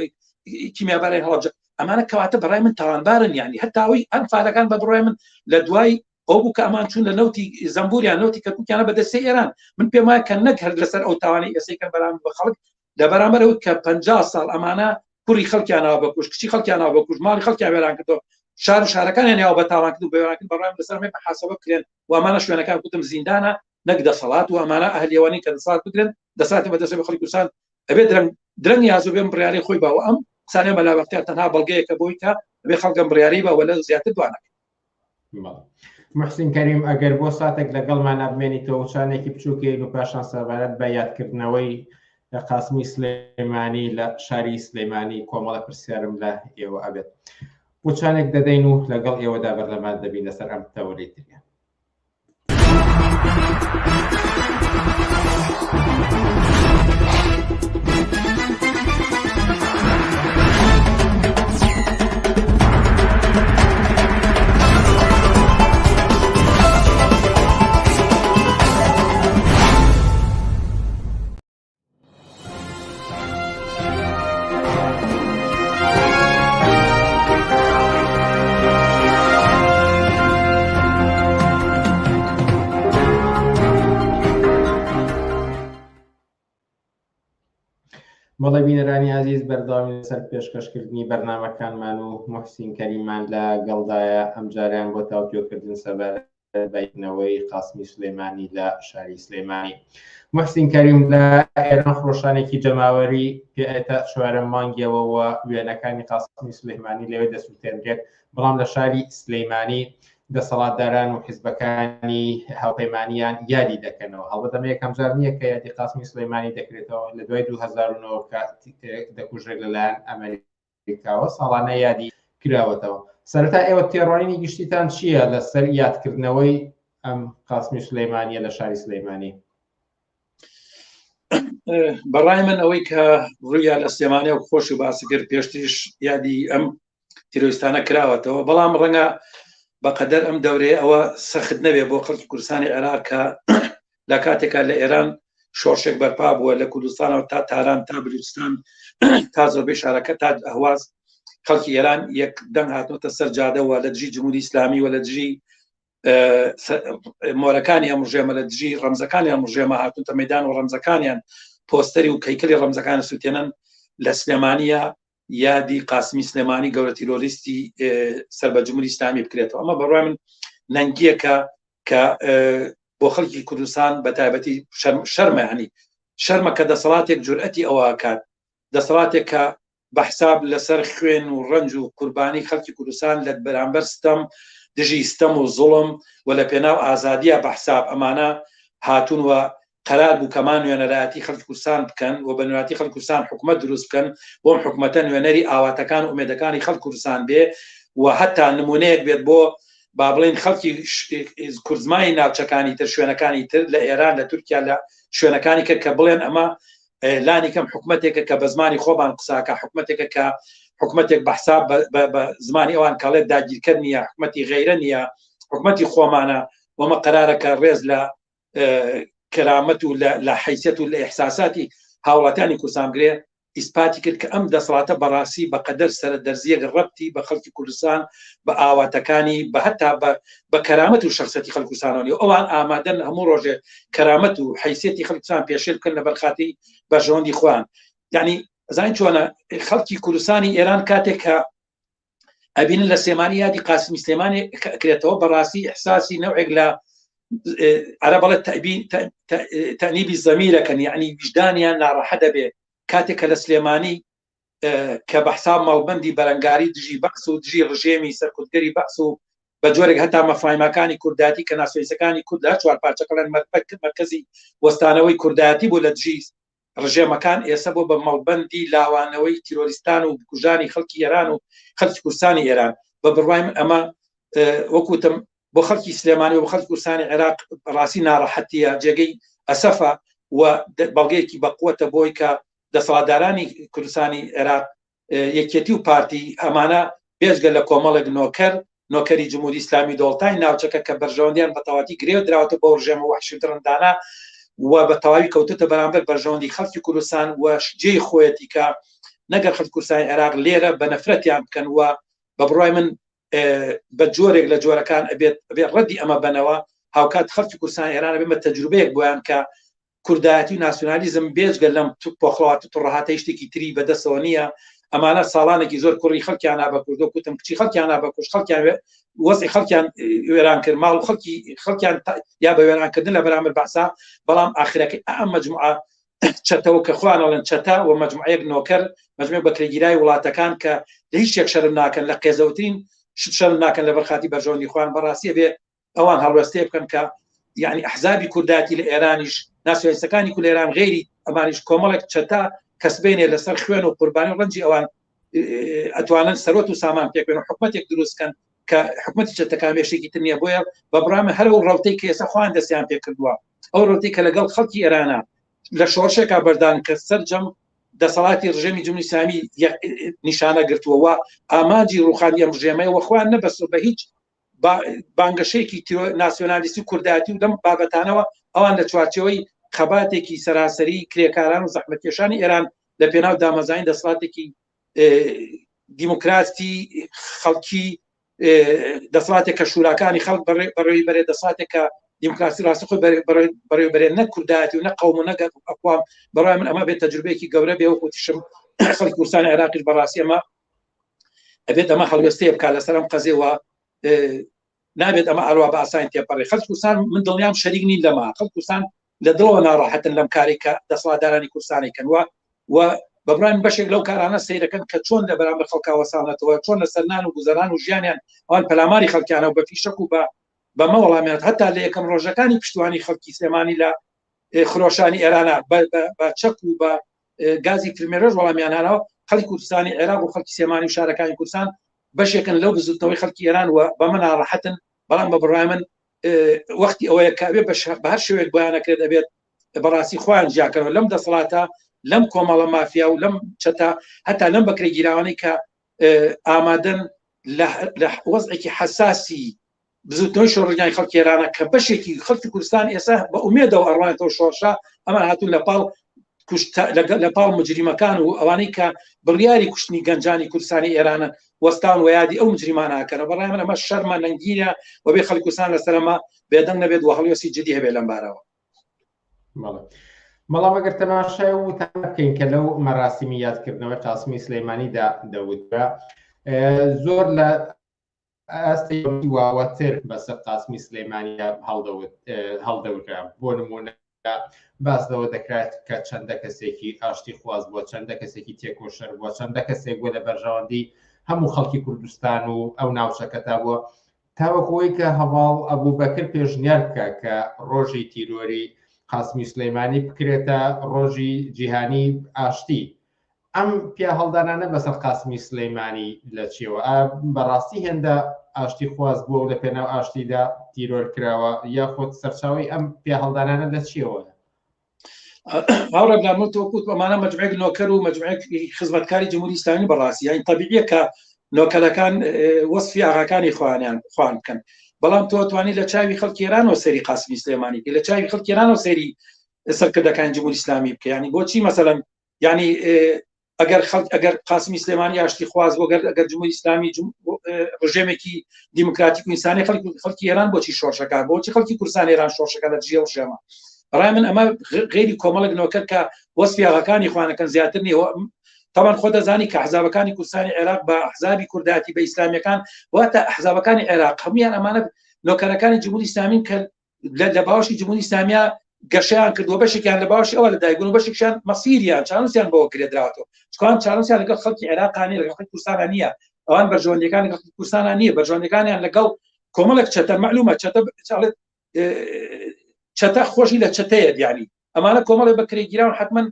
کیمیابارانی هەڵەبجە ئەمانە کەواتە بەڕای من تاوانبارن یعنی هەتا ئەوەی ئەنفالەکان بە بڕای من لە دوای ئەو بوو کە ئەمان چوون لە نەوتی زەمبوریان نەوتی کەرکوکیانە بەدەستی ئێران من پێم وایە کە نەک هەر لەسەر ئەو تاوانەی ئێسەی کەن بەرامبەر بە خەڵک لە بەرامبەر ئەوەی کە 50 ساڵ ئەمانە کوڕی خەڵکیانەوە بەکوش کچی خەڵکیانەوە بەکوش ماڵی خەڵکیان وێران کردو شار و شارەکانیان یاوە بە تاوان کرد و بەوێران کرد بەڕام لەسەر ئەمەی محاسبە بکرێن و ئەمانە شوێنەکان گوتم زیندانە نەک دەسەڵات و ئەمانە ئەهلیەوانی کە دەسەڵات بگرن دەسەڵاتی بەدەستەوە خەڵکی کوردستان ئەبێ درەنگ درەنگ یازو بێم بڕیاری خۆی باوە ئەم قسانە مەلا بەختیار تەنها بەڵگەیەکە بۆی کە ئەبێ خەڵکم بڕیاری باوە لە زیاتر دوانەکە محسین کەریم ئەگەر بۆ ساتێک لەگەڵمان ئەبمێنیتەوە چانێکی بچووکەین و پاشان سەبارەت بە یادکردنەوەی قاسمی سلەیمانی لە شاری سلەیمانی کۆمەڵە پرسیارم لە ئێوە ئەبێت وچانێک دەدەین و لەگەڵ ئێوەدا بەرلەمان دەبین لەسەر ئەم تەوەرەی تریان. بەڵێ بینەرانی ئازیز بەردەوامی لەسەر پێشکەشکردنی بەرنامەکانمان و محسین کەریمان لە گەڵدایە ئەمجاریان بۆ تاوتوێکردن سەبارەت بەینەوەی قاسمی سلێمانی لە شاری سلێمانی. محسین کەریم لە ئێران خرۆشانێکی جەماوەری پێئێتە چوارەم مانگیەوە و وێنەکانی قاسمی سلێمانی لەوێ دەسووتێنرێت، بەڵام لە شاری سلێمانی دەسەڵاتداران و حیزبەکانی هاوپەیمانیان یادی دەکەنەوە. هەڵبەت ئەمە یەکەمجار نییە کە یادی قاسمی سلێمانی دەکرێتەوە، لە دوای 2009 کە دەکوژرێت لەلایەن ئەمریکا کاوە ساڵانە یادی کراوەتەوە. سەرەتا ئێوە تێڕوانینی گشتیتان چییە لەسەر یادکردنەوەی ئەم قاسمی سولەیمانیە لە شاری سلەیمانی؟ بەڕای من ئەوەی کە ڕوویا لە سلێمانی و خۆش و باسی کرد پێشتریش یادی ئەم تیرۆریستانە کراوەتەوە بەڵام ڕەنگە بەقەدەر ئەم دەورەیە ئەوە سەخت نەبێ بۆ خەڵکی کوردستانی عێراق کە لە کاتێکا لە ئێران شۆڕشێک بەرپا بووە لە کوردستانەوە تا تاران تا بلوچستان تا زۆربەی شارەکە تا ئەهواز خەڵکی ئێران یەک دەنگ هاتووەتە سەر جادەوە لە دژی جمهوری ئیسلامی و لە دژی مۆرەکانی ئەم ڕژێمە لە دژی ڕەمزەکانی ئەم ڕژێمە هاتوونتە مەدان و ڕەمزەکانیان پۆستەری و کەیکلی ڕەمزەکان سووتێنن لە سلێمانیە یادی قاسمی سلێمانی گەورە تیرۆریستی سەر بە جمهوری ئیسلامی بکرێتەوە ئەمە بەڕای من نەنگیەکە کە بۆ خەڵکی کوردستان بە تایبەتی شەرمە ینی شەرمە کە دەسەڵاتێک جورئەتی ئەوە کات دەسەڵاتێک کە بە حساب لەسەر خوێن و ڕەنج و قوربانی خەڵکی کوردستان لە بەرامبەر ستەم دژی ستەم و زوڵم و لە پێناو ئازادیە بە حساب ئەمانە هاتوون و قەرار بوو کەمان نوێنەرایەتی خەڵکی کوردستان بکەن و بە نوێنەرایەتی خەڵکی کوردستان حکومەت دروست بکەن بۆم حکومەتە نوێنەری ئاواتەکان و ئومێدەکانی خەڵک کوردستان بێ و هەتا نمونەیەک بێت بۆ با بڵێین خەڵکی کوردزمانی ناوچەکانی تر شوێنەکانی تر لە ئێران لە تورکیا لە شوێنەکانی کە کە بڵێن ئەمە لانی کەم حکومەتێکە کە بە زمانی خۆمان قساکە حکومەتێکە کە حکومەتێک بە حساب بە زمانی ئەوان کاڵێت داگیرکەر نییە، حکومەتی غەیرە نییە، حکومەتی خۆمانە، وەمە قەرارە کە ڕێز لە کەرامەت و لە حیسیەت و لە ئیحساساتی هاوڵاتیانی کوردستان بگرێ. ئیسپاتی کرد کە ئەم دەسەڵاتە بەڕاستی بە قەدەر سەرە دەرزیەک ڕەبتی بە خەڵکی کوردستان، بە ئاواتەکانی، بە هەتا بە کەرامەت و شەخسیەتی خەڵکی کوردستانەوە نیە. ئەوان ئامادەن هەموو ڕۆژێ کەرامەت و حیسیەتی خەڵکی کوردستان پێشێل بکەن لەبەر خاتری بەرژەوەندی خۆیان. یعنی زانین چۆنە خەڵکی کوردستانی ئێران کاتێک کە ئەبینن لە سلێمانی یادی قاسمی سلێمانی کرێتەوە، بەڕاستی ئیحساسی نەوعێک لە عەرەب بەڵێ تەئنیبی زەمیرەکەن، یعنی ویژدانیان ناڕەحەت دەبێ کاتێک کە لە سلێمانی کە بە حساب مەڵبەندی بەرەنگاری دژی بەعس و دژی ڕژێمی سەرکوتگەری بەعس و بە جۆرێک هەتا مەفایمەکانی کوردایەتی کە ناسیۆنالیستەکانی کورد لە چوار پارچەکەڵێن مەرکەزی وەستانەوەی کوردایەتی بوو لە دژی ڕژێمەکان، ئێسە بۆ بە مەڵبەندی لاوانەوەی تیرۆریستان و بکوژانی خەڵکی ئێران و خەڵکی کوردستانی ئێران. بە بڕوای من ئەمە وەکوتم بۆ خەڵکی سلێمانی و بۆ خەڵکی کوردستانی عێراق ڕاستی ناڕەحەتیە، جێگەی ئەسەفە و بەڵگەیەکی بەقوەتە بۆی کە دەسەڵاتدارانی کوردستانی عێراق یەکێتی و پارتی ئەمانە بێجگە لە کۆمەڵێک نۆکەر، نۆکەری جمهوری ئیسلامی دەوڵەتانی ناوچەکە کە بەرژەوەندیان بە تەواتی گرێ دراوەتە بەو ڕژێمە وەحشی و دڕندانە و بە تەواوی کەوتوتە بەرامبەر بەرژەوەندی خەڵکی کوردستان و جێی خۆیەتی کە نەگەر خەڵکی کوردستانی عێراق لێرە بە نەفرەتیان بکەن و بە بڕوای من بە جۆرێک لە جۆرەکان ئەبێت ئەبێت ڕەدی ئەمە بەنەوە. هاوکات خەڵکی کوردستانی ئێران ئەبێت بە تەجروبەیەک بۆیان کە کوردایەتی و ناسیۆنالیزم بێجگە لەم پۆخڵەوات و تڕەهاتە شتێکی تری بەدەستەوە نییە. ئەمانە ساڵانێکی زۆر کوڕی خەڵکیان بە کوردۆ کوتم کچی خەڵکیان بە کوش، خەڵکیان وەزعی خەڵکیان وێران کرد، ماڵ خەڵکی خەڵکیان یا بە وێرانکردن لە بەرامبەر بەعسا. بەڵام ئاخرەکەی ئەم مەجموعە چەتەوە کە خۆیان ئەڵێن چەتە و مەجموعەیەک نۆکەر، مەجموعە بەکرێگیرای وڵاتەکان کە لە هیچ شتێک شەرم ناکەن، لە قێزەوترین شت شەرم ناکەن لەبەر خاتی بەرژەوەندی خۆیان. بەڕاستی ئەبێ ئەوان هەڵوێستەیە بکەن کە یعنی ئەحزابی کورداتی لە ئێرانیش، ناسیۆنالیستەکانی کورد لە ئێران، غەیری ئەمانیش کۆمەڵێک چەتە کەسبێنێ لەسەر خوێن و قوربانی و ڕەنجی ئەوان ئەتوانن سەرۆت و سامان پێک بێن و حکومەتێک دروست کەن کە حکومەتی چەتەکان بێشێکی تر نییە. بۆیە بە بڕوای من هەر ئەو ڕەوتەی کە ئێستا خۆیان دەستیان پێ کردووە، ئەو ڕەوتەی کە لەگەڵ خەڵکی ئێرانە لە شۆڕشێکا بەردان کە سەرجەم دەسەڵاتی ڕژێمی جمهوری ئیسلامی نیشانە گرتووە و ئامانجی ڕوخانی ئەم ڕژێمەیە و خۆیان نەبەستووە بە هیچ بانگەشەیەکی ناسیۆنالیستی و کوردایەتی و لەم بابەتانەوە، ئەوان لە چوارچێوەی خەباتێکی سەراسەری کرێکاران و زەحمەتکێشانی ئێران لە پێناو دامەزرانی دەسەڵاتێکی دیموکراتی خەڵکی، دەسەڵاتێک کە شوراکانی خەڵک بەڕێوی بەرێ، دەسەڵاتێک کە دیموکراسی ڕاستی خۆی بەڕێوی بەرێ، نەک کوردایەتی و نە قەوم و نە ئەقوام. بەڕای من ئەمە بێت تەجروبەیەکی گەورە بێ. وەکو وتیشم خەڵکی کوردستانی عێراقیش بەڕاستی ئەمە ئەبێت ئەمە هەڵوێستەیە بکات لەسەر ئەم قەزیەوە. نابێت ئەمە ئەروا بە ئاسانی تێپەڕێ. خەڵکی کوردستان من دڵنیام شەریک نین لەمە، خەڵکی کوردستان لە دڵەوە ناڕەحەتن لەم کارێک کە دەسەڵاتدارانی کوردستانی کەن و و بە بڕوای من بەشێک لەو کارانە سەیرەکەن کە چۆن لە بەرامبەر خەڵکا وەساونەتەوە، چۆن لەسەر نان و گوزەران و ژیانیان ئەوان پەلاماری خەڵکیانە و بە فیشەک و بە بەمە وەڵامیان. هەتا لە یەکەم ڕۆژەکانی پشتیوانی خەڵکی سلێمانی لە خرۆشانی ئێرانە بە چەک و بە گازی فرمێرەش وەڵامیانانەوە. خەڵکی کوردستانی عێراق و خەڵکی سلێمانی و شارەکانی کوردستان بەشێکن لەو بزوتنەوەی خەڵکی ئێران و بەمە ناڕەحەتن. بەڵام بە بڕوای من وەختی ئەوەیە کە ئەبێ بە هەر شێوەیەک بۆیان نەکرێت ئەبێت بەڕاستی خۆیان جیاکەنەوە لەم دەسەڵاتە، لەم کۆمەڵە مافیا و لەم چەتە، هەتا لەم بەکرێگیراوانەی کە ئامادەن لە وەزعێکی حەساسی بزوتنەوەی شۆڕشگێڕانی خەڵکی ئێرانە کە بەشێکی خەڵکی کوردستان ئێستا بە ئومێدەوە ئەڕوانێتەوە شۆڕشە، ئەمان هاتوون لە پاڵ لە پاڵ مجریمەکان و ئەوانەی کە بڕیاری کوشتنی گەنجانی کوردستانی ئێرانە وەستان و یادی ئەو مجریمانە ئەکەنەوە. بەڕای من ئەمە شەرمە، نەنگینە و بێ خەڵکی کوردستان لەسەر ئەمە بێدەنگ نەبێت و هەڵوێستی جدی هەبێت لەم بارەوە. بەڵام ئەگەر تەماشای و وتانە بکەین کە لەو مەراسیمی یادکردنەوەی قاسمی سلەیمانیدا دەوترا، زۆر لە ئاستی واوەتر بەسەر قاسمی سلەیمانیا هەڵدەوترا. بۆ نمونە باس لەوە دەکرات کە چەندە کەسێکی ئاشتی خواز بووە، چەندە کەسێکی تێکۆشەر بووە، چەندە کەسێک بووە لە بەرژەوەندی هەموو خەڵکی کوردستان و ئەو ناوچەکەتا بووە، تاوەکو ئەوەی کە هەڤاڵ ئەبوبەکر پێشنیار بکە کە ڕۆژی تیرۆری قاسمی سلەیمانی بکرێتە ڕۆژی جیهانی ئاشتی. ئەم پیاهەڵدانانە بەسەر قاسمی سلەیمانی لە چیەوە؟ بەڕاستی هێندە ئاشتی خواز بووە و لە پێناو ئاشتیدا تیرۆر کراوە، یاخود سەرچاوەی ئەم پیاهەڵدانانە لە چیەوە؟ هاوڕێ برام من تۆ کوت ئەمانە مەجموعێک نۆکەر و مەجموعێک خزمەتکاری جمهوری ئیسلامی بەڕاستی یانی تەبیعیە کە نۆکەرەکان وەسفی ئاغاکانی خۆیانیان خوان بکەن بەڵام تۆ توانی لە چاوی خەڵکی ئێرانەوە سەیری قاسمی سلێمانی بکەی لە چاوی خەڵکی ئێرانەوە سەیری سەرکردەکانی جمهوری ئیسلامی بکە ینی بۆچی مەسەلەن ینی ئەگەر خەڵک ئەگەر قاسمی سلێمانی ئاشتی خواز بۆ گەر ئەگەر جمهوری ئیسلامی ڕژێمێکی دیموکراتیک و ئینسانی خەڵکی خەڵکی ئێران بۆچی شۆڕشەکە بۆچی خەڵکی کوردستان ئێران شۆڕشەکە لە دژی ئەو ڕژێمە بەڕای من ئەمە غێری کۆمەڵێک نۆکەر کە وەسفی ئاغاکانی خوانەکەن زیاتر نییە طبعا خۆ دەزانی کە حزابەکانی کوردستانی عێراق بە حزابی کورداتی بە ئیسلامیەکان واتە حزابەکانی عێراق هەمویان ئەمانە نۆکەرەکانی جمهوری ئیسلامی کە لە باوەشی جمهوری ئیسلامیە گەشەیان کردووە بەشێکیان لە باوەشی ئەوە لەدایکبوون و بەشێکیان مەسیریان چانوسیان بەوە گرێدراوەتەوە چکان چانوسیان لەگەڵ خەڵکی عێراقانی لەگەڵ خەڵکی کوردستانە نییە ئەوان بەرژەوەندیەکان لەگەڵ خەڵکی کوردستانە نییە بەرژەوەندیەکانیان لەگەڵ کۆمەڵێک چەتە معلومە چەتە چاڵێت چەتە خۆشی لە چەتەیە دیانی ئەمانە کۆمەڵێ بەکرێگیراون حتمما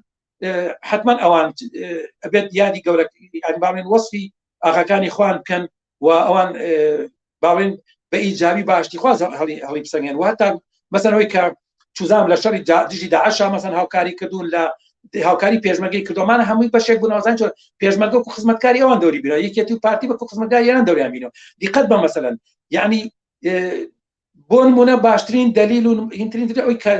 حتمما ئەوان ئەبێت یادی گەورە یان باڵێن وەصفی ئاغاکانی خوان بکەن و ئەوان باڵێن بە ئیجابی باشتی خواز هەڵی هەڵی بسەنگێن و هەتا مەسەنەوەی کە چوزام لە شەڕی دژی داعشا مەسەن هاوکاری کردوون لە هاوکاری پێشمەرگەی کردومانە هەمووی بەشێک بوون ئەوزان چۆن پێشمەرگە و خزمەتکاری ئەوان دەوری بینەوە یەکێتی و پارتی بە خزمەتکاری ئێران دەوریان بینەوە دیقەت بە مەسەلەن یعنی بۆ نمونە باشترین دلیل و هینترین دلیل ئەوی کە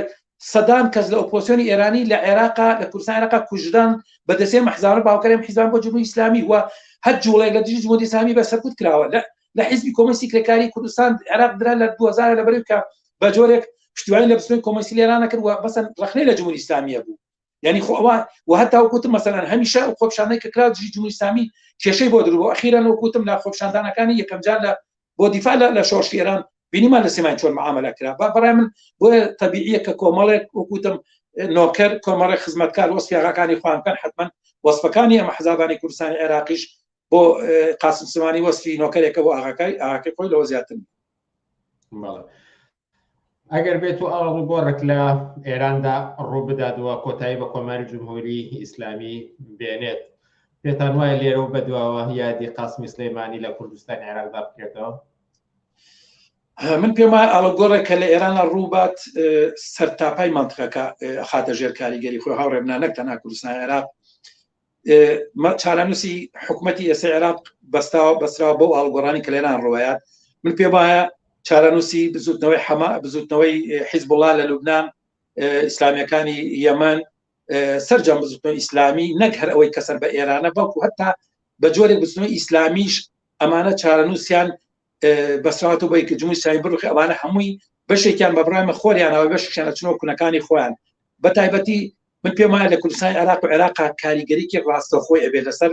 سەدان کەس لە ئۆپۆزیسیۆنی ئێرانی لە عێراقا لە کوردستان عێراقا کوژران بە دەستێ مەحزارە باوکەرێم حیزبان بۆ جمهوری ئیسلامی و هەر جوڵەیەک لە دژی جمهوری ئیسلامی بە سەرکوت کراوە لە لە حیزبی کۆمۆنیستی کرێکاری کوردستان عێراق درا لە 2000 لە بەرەی کە بە جۆرێک پشتیوانی لە بزوتنەوەی کۆمۆنیستی لە ئێران کرد و مەسەن ڕەخنەی لە جمهوری ئیسلامیە بوو یعنی خۆ ئەوە و هەتا وەکوتم مەسەلەن هەمیشە ئەو خۆپیشاندانەی کە کرا دژی جمهوری ئیسلامی کێشەی بۆ دروست بوو ئەخیرەن وەکوتم لە خۆپیشاندانەکانی یەکەم جار لە بۆ دیفاع لە شۆڕشی ئێران بینیمان لە سیمان چۆن معاملە کرا با بەڕای من بۆیە تەبیعیە کە کۆمەڵێک وەکوتم نۆکەر کۆمەڵێک خزمەتکار وەسفی ئاغاکانی خۆیان بکەن حتمما وەسفەکانی ئەمە حزابانی کوردستانی عێراقیش بۆ قاسم سلێمانی وەسفی نۆکەرێکە بۆ ئاغاکای ئاغاکەی خۆی لەوە زیاتر بەڵێ ئەگەر بێت و ئاڵوگۆڕێک لە ئێراندا ڕووبدات و کۆتایی بە کۆماری جمهوری ئیسلامی بێنێت پێتان وایە لێرە و بەدواوە یادی قاسمی سلەیمانی لە کوردستانی عێراقدا بکرێتەوە؟ من پێم وایە ئاڵوگۆڕێک کە لە ئێرانە ڕووبات سەرتاپای مەنتقەکە خاتە ژێر کاریگەری خۆی هاوڕێ بنا نەک تەنها کوردستان عێراق چارەنووسی حکوومەتی ئێستا عێراق بەستاوە بەسراوە بۆ ئاڵگۆڕانی کە لێران ڕوایات من پێ وایە چارەنووسی بزوتنەوەی حەما بزوتنەوەی حیزبوڵا لە لوبناان ئیسلامیەکانی یەمەن سەرجەم بزوتنەوەی ئیسلامی نەک هەر ئەوەی کە سەر بە ئێرانە بەڵکو هەتا بە جۆرێک بزوتنەوەی ئیسلامیش ئەمانە چارەنووسیان بەسراوەتەوە بەی کە جمهوری ئیسلامی بڕوخێ ئەوانە هەمووی بەشێکیان بە بڕای من خۆریانەوە بەشێکیان ئەچنەوە کونەکانی خۆیان بە تایبەتی من پێم وایە لە کوردستانی عێراق و عێراق کاریگەریکی ڕاستەوخۆی ئەبێت لەسەر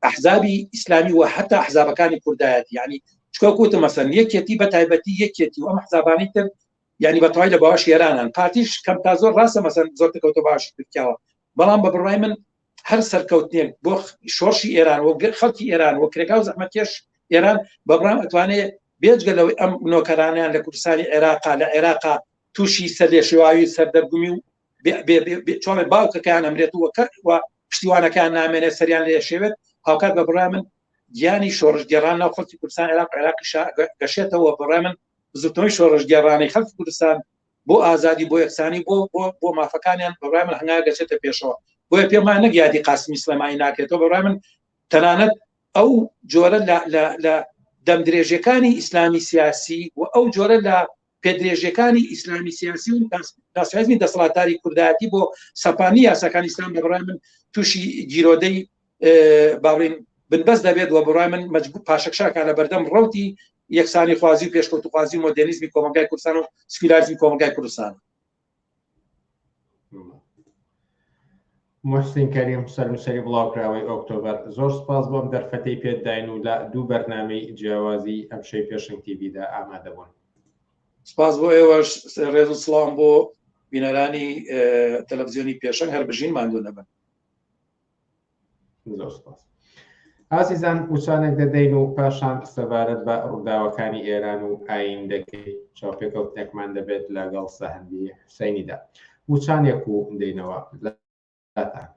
ئەحزابی ئیسلامی و حتا ئەحزابەکانی کوردایەتی یعنی چکۆ کوتم مەسەن یەکێتی بە تایبەتی یەکێتی و ئەم حزابانی تر یعنی بە تەواوی لە باوەش ئێرانان پارتیش کەم تا زۆر ڕاستە مەسەن زۆر تکەوتە باشی تورکیاوە بەڵام بە بڕای من هەر سەرکەوتنێک بۆ شۆڕشی ئێران و خەڵکی ئێران و کرێکا و زەحمەتکێش ئێران بە بڕام ئەتوانێ بێجگە لەوەی ئەم نۆکەرانیان لە کوردستانی عێراقا لە عێراقا تووشی سەرلێشێواوی سەردەرگومی و چۆڵێ باوکەکەیان ئەمرێت و و پشتیوانەکان نامێنێت سەریان لێ شێوێت هاوکات بە بڕای من گیانی شۆڕشگێڕان ناو خەڵکی کوردستان عێراق عێراقیش گەشێتەوە بڕای من بزوتنەوەی شۆڕشگێڕانەی خەڵکی کوردستان بۆ ئازادی بۆ یەکسانی بۆ بۆ بۆ مافەکانیان بەڕای من هەنگاو دەچێتە پێشەوە بۆیە پێم وایە نەک یادی قاسمی سلێمانی ناکرێتەوە بەڕای من تەنانەت ئەو جۆرە لە لە لە دەمدرێژەکانی ئیسلامی سیاسی و ئەو جۆرە لە پێدرێژەکانی ئیسلامی سیاسی و ناسیۆنالیزمی دەسەڵاتداری کوردایەتی بۆ سەپانی یاساکانی ئیسلام بە بڕای من تووشی گیرۆدەی باڵین بنبەست دەبێت و بڕای من مەجبور پاشەکشاکە لە بەردەم ڕوتی یەکسانی خوازی و پێشکەوتوخوازی و مۆدێرنیزمی کۆمەڵگای کوردستان و سکیولارزمی کۆمەڵگای کوردستان. موحسین کەریم سەرنووسەری بڵاوکراوەی ئۆکتۆبەر زۆر سپاس بۆ ئەم دەرفەتەی پێت داین و لە دوو بەرنامەی جیاوازی ئەمشەوی پێشەنگ تیڤیدا ئامادە بوون. سپاس بۆ ئێوەش، ڕێز و سڵاوم بۆ بینەرانی تەلەڤزیۆنی پێشەنگ، هەر بژین ماندوو نەبن. زۆر سپاس. ئازیزان وچانێک دەدەین و پاشان سەبارەت بە ڕووداوەکانی ئێران و ئایندەکەی چاوپێکەوتنێکمان دەبێت لەگەڵ سەهندی حوسینیدا وچانێک و دەینەوە لاتان.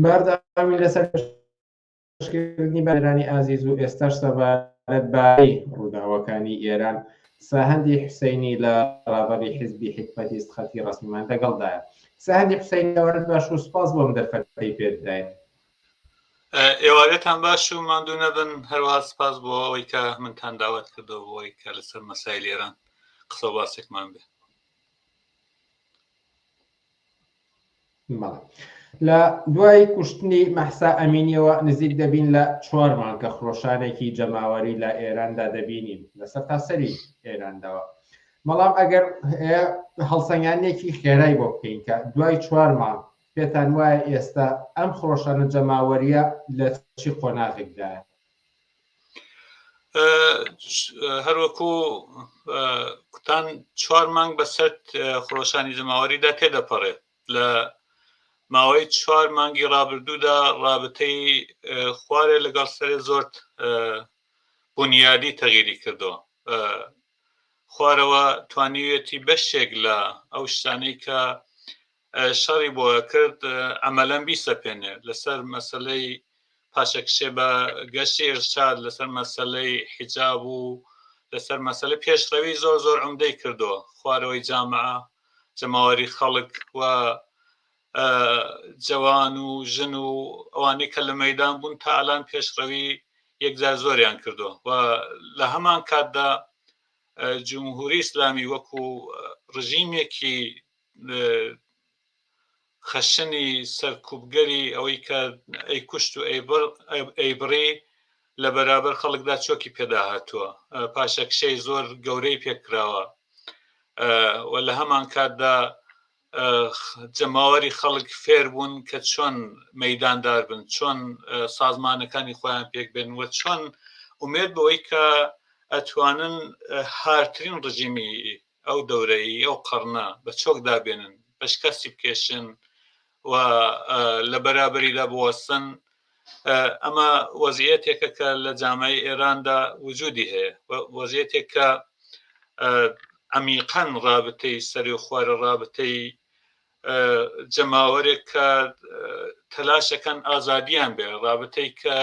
بەردەوامی لەسەر پێشکەشکردنی بەرانی ئازیز و ئێستاش سەبارەت بە ڕووداوەکانی ئێران ساهندی حوسینی لە ڕابەری حزبی حکمەتیست خەتی ڕسمیمان لەگەڵدایە. ساهندی حوسینی ئێوارەت باش و سپاس بۆم دەرفەتەی پێداین. ئێوارەتان باش و ماندوو نەبن. هەروەها سپاس بۆ ئەوەی کە منتان داوات کردەوە بۆ ئەوەی کە لەسەر مەسایل ئێران قسە و باسێکمان بێ. لە دوای کوشتنی مەحسا ئەمینیەوە نزیک دەبین لە چوار مانگ کە خرۆشانێکی جەماوەری لە ئێراندا دەبینین لە سەرتاسەری ئێرانداوە. بەڵام ئەگەر هەڵسەنگاندنێکی خێرای بۆ بکەین کە دوای چوار مانگ پێتان وایە ئێستا ئەم خرۆشانە جەماوەریە لە چی قۆناغێکدایە؟ هەروەکو کوتان چوار مانگ بەسەر خرۆشانی جەماوەریدا تێدەپەڕێت. لە ماوەی چوار مانگی ڕابردوودا ڕابتەی خوارێ لەگەڵ سەرێ زۆر بنیادی تەغیری کردووە. خوارەوە توانیویەتی بەشێک لە ئەو شتانەی کە شەڕی بۆ کرد ئەمەلەن بیسەپێنێ لەسەر مەسلەی پاشەکشێ بە گەشتی ئرشاد، لەسەر مەسلەی حیجاب و لەسەر مەسلە پێشڕەوی زۆر زۆر عمدەی کردووە. خوارەوەی جامعە، جەماوەری خەڵک و جەوان و ژن و ئەوانەی کە لە مەدان بوون تا ئەلان پێشڕەوی یەکجار زۆریان کردووە و لە هەمان کاتدا جمهوری ئیسلامی وەکو ڕژیمێکی خەشنی سەرکوبگەری ئەوەی کە ئەیکوشت و ئەیبڕی لە بەرابەر خەڵکدا چۆکی پێدا هاتووە، پاشەکشەی زۆر گەورەی پێکراوە و لە هەمان کاتدا جەماوەری خەڵک فێر بوون کە چۆن مەداندار بن، چۆن سازمانەکانی خۆیان پێک بێن و چۆن ئومێد بەوەی کە ئەتوانن هارترین ڕژیمی ئەو دەورەی ئەو قەڕنە بە چۆکدا بێنن، بە شکستی بکێشن و لە بەرابەریدا بوەستن. ئەمە وەزیەتێکە کە لە جامعەی ئێراندا وجودی هەیە، وەزیەتێک کە عەمیقەن ڕابتەی سەری و خوارە، ڕابتەی جەماوەرێک کە تەلاشەکەن ئازادیان بێ، ڕابتەی کە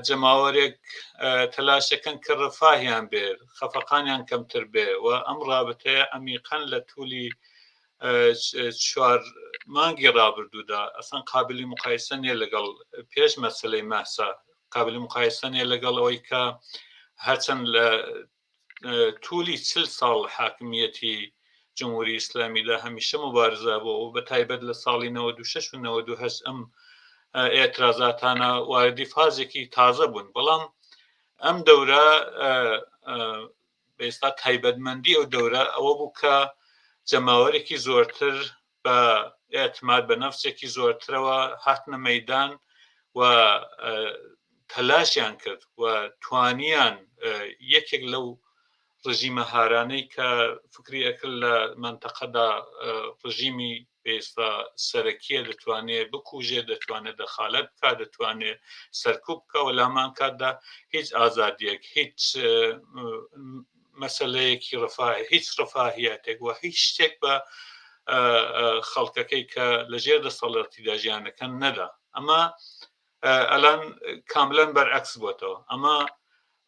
جەماوەرێک تەلاشەکەن کە ڕفاهیان بێ، خەفەقانیان کەمتر بێ و ئەم ڕابتەیە عەمیقەن لە تولی چوار مانگی ڕابردوودا ئەسان قابلی مقایسە نییە لەگەڵ پێش مەسلەی مەهسا، قابلی مقایسە نییە لەگەڵ ئەوەی کە هەرچەند لە تولی 40 ساڵ حاکمیەتی جمهوری ئیسلامیدا هەمیشە مبارزە بوو و بە تایبەت لە ساڵی 96 و 98 ئەم ئێترازاتانە واردی فازێکی تازە بوون، بەڵام ئەم دەورە ئێستا تایبەتمەندی ئەو دەورە ئەوە بوو کە جەماوەرێکی زۆرتر بە ئێعتماد بە نەفسێکی زۆرترەوە هاتنە مەدان و تەلاشیان کرد و توانیان یەکێک لەو ڕژیمە هارانەی کە فکری ئەکرد لە مەنتەقەدا ڕژیمی ئێستا سەرەکیە، دەتوانێت بکوژێ، دەتوانێت دەخالەت بکات، دەتوانێت سەرکوب بکە و لامان کاتدا هیچ ئازادیەک، هیچ مەسلەیەکی ڕفاه، هیچ ڕفاهیاتێک و هیچ شتێک بە خەڵکەکەی کە لەژێر دەسەڵاتیدا ژیانەکەن نەدا. ئەمە ئەلان کاملەن بەرعکس بۆتەوە. ئەمە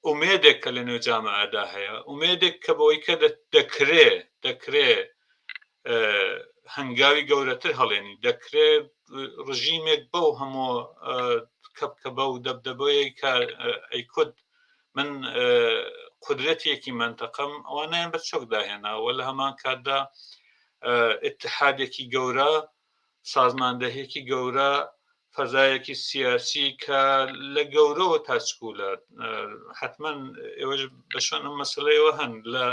ئومێدێک کە لە نێو جامعەدا هەیە، ئومێدێک کە بەوەی کە دەکرێ دەکرێ هەنگاوی گەورەتر هەڵێنی، دەکرێ ڕژیمێک بەو هەموو کەپکەبە و دەبدەبەیە کە ئەیکوت من قودرەتێکی مەنتەقەم، ئەوانیان بە چۆک داهێناوە. لە هەمان کاتدا ئیتحادێکی گەورە، سازماندەهێکی گەورە، فەزایەکی سیاسی کە لە گەورەوە تا چکولە، حتمما ئێوەش بە شوێن ئەم مەسلەیەوە هەن، لە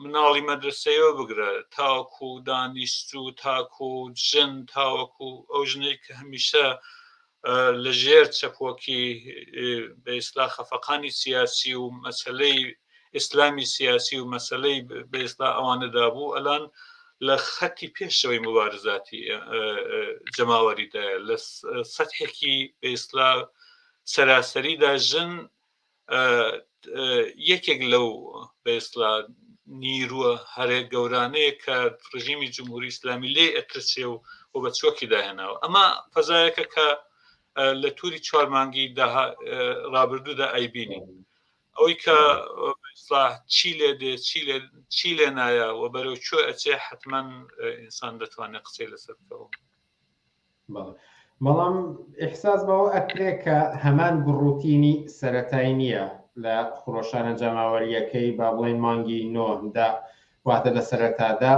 مناڵی مەدرسەیەوە بگرە تاوەکو دانیشت و تاکو ژن، تاوەکو ئەو ژنەی کە هەمیشە لە ژێر چەپۆکی بە ئیسلا خەفەقانی سیاسی و مەسلەی ئیسلامی سیاسی و مەسلەی بە ئیسلا ئەوانەدا بوو، ئەلان لە خەتی پێشەوەی مبارزاتی جەماوەریدایە لە سەتحێکی بە ئیسلا سەراسەریدا. ژن یەکێک لەو بە ئیسلا نیروە هەرێ گەورانەیە کە ڕژیمی جمهوری ئیسلامی لێ ئەترسێ و و بە چۆکی داهێناوە. ئەمە فەزایەکە کە لە توری چوار مانگی ڕابردوودا ئەیبینین. ئەوەی کە ئیسلاح چی لێ دێ چی لێ چی لێ نایە و بەرەو کوێ ئەچێ حتمما ئینسان دەتوانێت قسەی لەسەر بکەوە. بەڵام ئیحساس بەوە ئەکرێ کە هەمان گوڕوتینی سەرەتای نییە لە خرۆشانە جەماوەرییەکەی با بڵێین مانگی نۆدا واتە لە سەرەتادا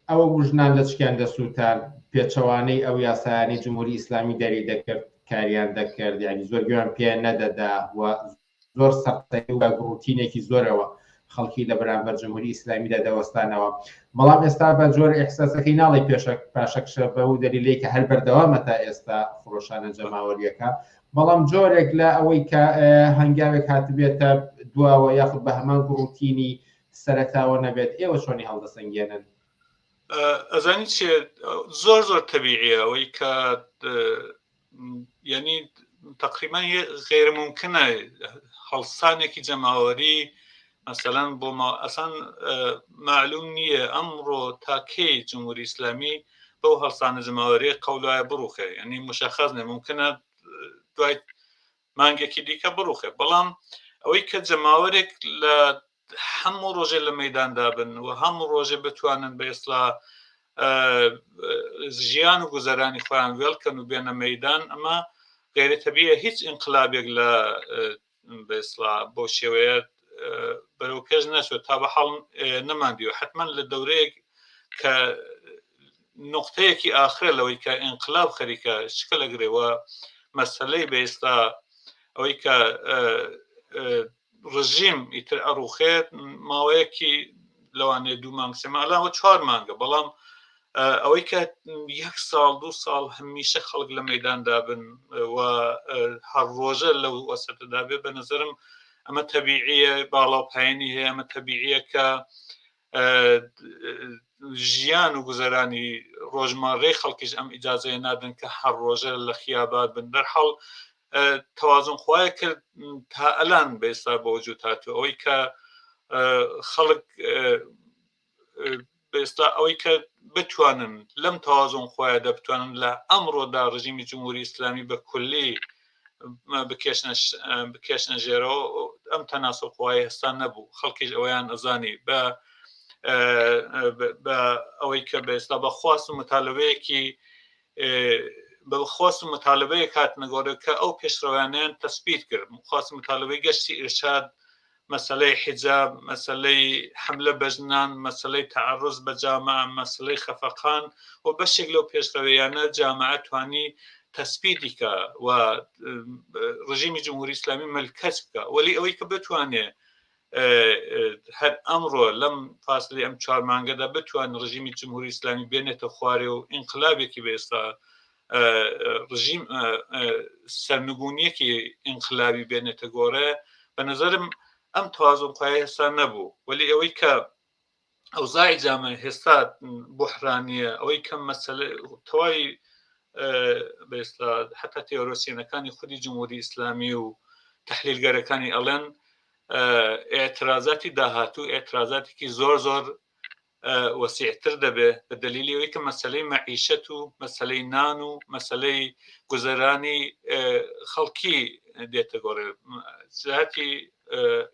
ئەوە بوو ژنان لەچکیان دەسووتان پێچەوانەی ئەو یاسایانەی جمهوری ئیسلامی دەری دەکرد کاریان دەکرد یعنی زۆر گوێیان پێ نەدەدا و زۆر سەختەری و بە گوڕوتینێکی زۆرەوە خەڵکی لە بەرامبەر جمهوری ئیسلامیدا دەوەستانەوە بەڵام ئێستا بە جۆر ئیحساسەکەی ناڵی پێشەک پاشەکشە بەو دەلیلەی کە هەر بەردەوامە تا ئێستا خرۆشانە جەماوەریەکە بەڵام جۆرێک لە ئەوەی کە هەنگاوێک هاتبێتە دواوە یاخود بە هەمان گوڕوتینی سەرەتاوە نەبێت ئێوە چۆنی هەڵدەسەنگێنن؟ ئەزانی چێ زۆر زۆر تەبیعیە ئەوەی کە یعنی تقریبا غیر ممکنە هەڵسانێکی جەماوەری مەسەلەن بۆ ئەسان معلوم نییە ئەمڕۆ تا کەی جمهوری ئیسلامی بەو هەڵسانە جەماوەری قەولایە بڕوخێ ینی مشخص نیە ممکنە دوای مانگێکی دیکە بڕوخێ بەڵام ئەوەی کە جەماوەرێک لە هەموو ڕۆژێ لە مەداندا بن و هەموو ڕۆژێ بتوانن بە ئێستا ژیان و گوزەرانی خۆیان وێڵکەن و بێنە مەدان ئەمە غێرە تەبیە هیچ ئینقلابێک لە بەسڵا بۆ شێوەیە بەرەو پێش نەچێت تا بە حاڵ نەماندیوە حتمما لە دەورەیەک کە نقطەیەکی ئاخرە لەوەی کە ئینقلاب خەریکە شکە لەگرێ و مەسلەی بە ئێستا ئەوەی کە ڕژیم ئیتر ئەڕوخێت ماوەیەکی لەوانەیە دوو مانگ سێ مالاوە چوار مانگە بەڵام ئەوەی کە یەک ساڵ دو ساڵ هەمیشە خەڵک لە مەداندا بن و هەر ڕۆژە لەو وەسەتەدا بێ بە نظرم ئەمە تەبیعیە باڵا و پایانی هەیە ئەمە تەبیعیە کە ژیان و گوزەرانی ڕۆژمەڕەی خەڵکیش ئەم ئیجازەیە نادەن کە هەر ڕۆژە لە خیابات بن دەرحاڵ تەوازن خوایە کرد تا ئەلان بە ئێستا بە وجود هاتوو ئەوەی کە خەڵک ئێستا ئەوەی کە بتوانن لەم تەوازن خۆیان دەبتوانن لە ئەمڕۆدا ڕژیمی جمهوری ئیسلامی بە کولی بکێشنە ژێرەوە ئەم تەناسب خوای هێستا نەبوو خەڵکیش ئەوەیان ئەزانی بە بە ئەوەی کە بە ئێستا بە خواست و متالەوەیەکی بە خواست و متالەبەیەک هاتنە گۆڕێ کە ئەو پێشڕەوانیان تەسبیت کرد خواست متالەبەی گەشتی ئیرشاد مەسەلەی حیجاب مەسەلەی حملە بە ژنان مەسەلەی تەعەڕوز بە جامعە مەسەلەی خەفەقان و بەشێک لەو پێشڕەویانە جامعە توانی تەسبیتی کە و ڕژیمی جمهوری ئیسلامی ملکەچ بکە وەلی ئەوەی کە بتوانێ هەر ئەمڕۆ لەم فاصلی ئەم چوار مانگەدا بتوان ڕژیمی جمهوری ئیسلامی بێنێتە خوارێ و ئینقلابێکی بە ئێستا ڕژیم سەرنگونیەکی ئینقلابی بێنێتە گۆڕێ بە نظرم ئەم توازن خۆی هێستا نەبوو وەلی ئەوەی کە ئەوزای جامە هێستا بحرانیە ئەوەی کە مەسەلە تەواوی بەێستا حتا تێۆرۆسیەنەکانی خودی جمهوری ئیسلامی و تحلیلگەرەکانی ئەڵێن ئاعترازاتی داهاتوو ئاعترازاتێکی زۆر زۆر وەسیعتر دەبێ بە دلیلی ئەوەی کە مەسلەی مەعیشەت و مەسلەی نان و مەسلەی گوزەرانی خەڵکی دێتە گۆڕێ جهتی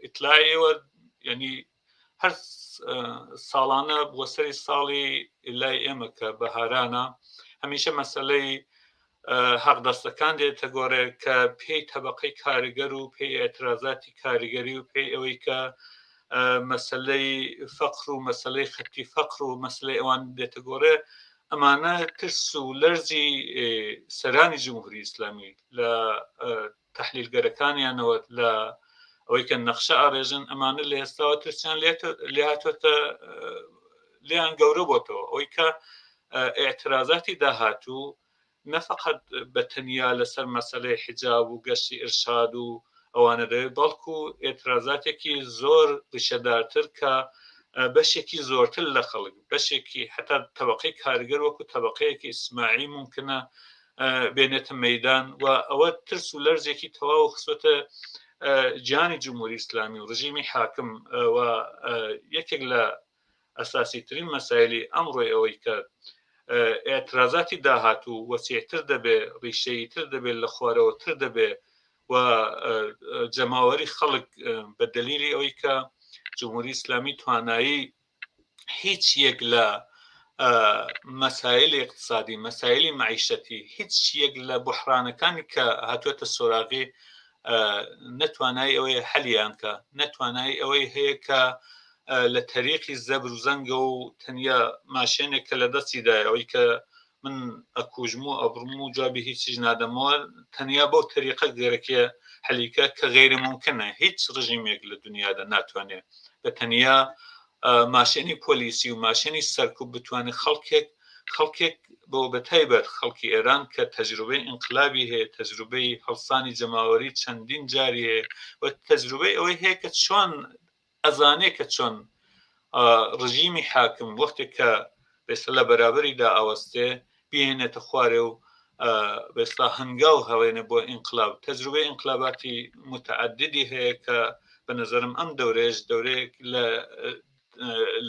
ئیتلاعیەوە یعنی هەر ساڵانە بۆ سەری ساڵی لای ئێمە کە بەهارانە هەمیشە مەسلەی حەقدەستەکان دێتە گۆڕێ کە پێی تەبقەی کارگەر و پێی ئەترازاتی کاریگەری و پێی ئەوەی کە مەسلەی فەقر و مەسلەی خەتی فەقر و مەسلەی ئەوان دێتە گۆڕێ ئەمانە ترس و لەرزی سەرانی جمهوری ئیسلامی لە تەحلیلگەرەکانیانەوە لە ئەوەی کە نەخشە ئاڕێژن ئەمانە لە ئێستاوە ترسیان لێ هاتۆتە لێیان گەورە بۆتەوە ئەوەی کە ئاعترازاتی داهاتوو نەفقط بە تەنیا لەسەر مەسلەی حیجاب و گەشتی ئرشاد و ئەوانە دەوێت بەڵکو ئێترازاتێکی زۆر ڕیشەدارتر کە بەشێکی زۆرتر لە خەڵک بەشێکی حتا تەبقەی کارگەر وەکو تەبقەیەکی ئیسماعی ممکنە بێنێتە مەدان و ئەوە ترس و لەرزێکی تەواو خستۆتە جیانی جمهوری ئیسلامی و ڕژیمی حاکم و یەکێک لە ئەساسی ترین مەسایلی ئەمڕۆی ئەوەی کە ئیعترازاتی داهاتوو وەسیعتر دەبێ، ڕیشەییتر دەبێ، لە خوارەوەتر دەبێ و جەماوەری خەڵک بە دەلیلی ئەوەی کە جمهوری ئیسلامی توانایی هیچ یەک لە مەسایلی اقتصادی مەسایلی معیشەتی هیچ یەک لە بحرانەکانی کە هاتووەتە سۆراغی نەتوانای ئەوەی حەلیان کە نەتوانای ئەوەی هەیە کە لە تەریقی زەبر و زەنگە و تەنیا ماشێنێک کە لە دەستیدایە ئەوەی کە من ئەکوژم و ئەبڕم و جوابی هیچیش نادەمەوە تەنیا بەو تەریقە گەرەکێ حەلیکە کە غەیرە مومکنە هیچ ڕژیمێک لە دنیادا ناتوانێت بە تەنیا ماشێنی پۆلیسی و ماشێنی سەرکوب بتوانێت خەڵکێک خەڵکێک بۆ بە تایبەت خەڵکی ئێران کە تەجروبەی ئینقلابی هەیە تەجروبەی هەڵسانی جەماوەری چەندین جاری هەیە و تەجروبەی ئەوەی هەیە کە چۆن ئەزانێ کە چۆن ڕژیمی حاکم وەختێک کە بێستا لە بەرابەریدا ئاوەستێ بهێنێتە خوارێ و بێستا هەنگاو هەڵێنێ بۆ ئینقلاب. تەجروبەی ئینقلاباتی متعددی هەیە کە بە نەزەرم ئەم دەورەیەش دەورەیەک لە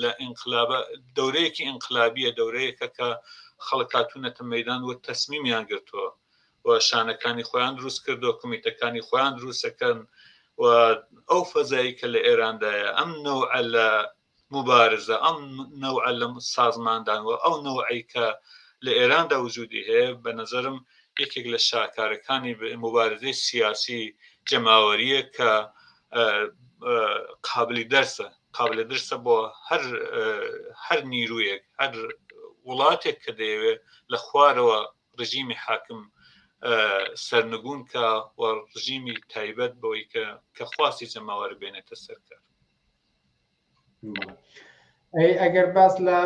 لە ئینقلابە دەورەیەکی ئینقلابیە دەورەیەکە کە خەڵک هاتوونەتە مەدان و تەسمیمیان گرتووە و شانەکانی خۆیان دروست کردو کۆمیتەکانی خۆیان دروستەکەن و ئەو فەزایی کە لە ئێراندایە ئەم نەوعە لە موبارزە ئەم نەوعە لە سازماندان و ئەو نەوعەی کە لە ئێراندا وجودی هەیە بە نەزەرم یەکێک لە شاکارەکانی موبارزەی سیاسی جەماوەریە کە قابلی دەرسە قابلە درسە بۆ هەر هەر نیرویەک هەر وڵاتێک کە دەیەوێت لە خوارەوە ڕژیمی حاکم سەرنگون کا و ڕژیمی تایبەت بەوەی کە کە خواستی جەماوەر بێنێتە سەر کار. ئەی ئەگەر باس لە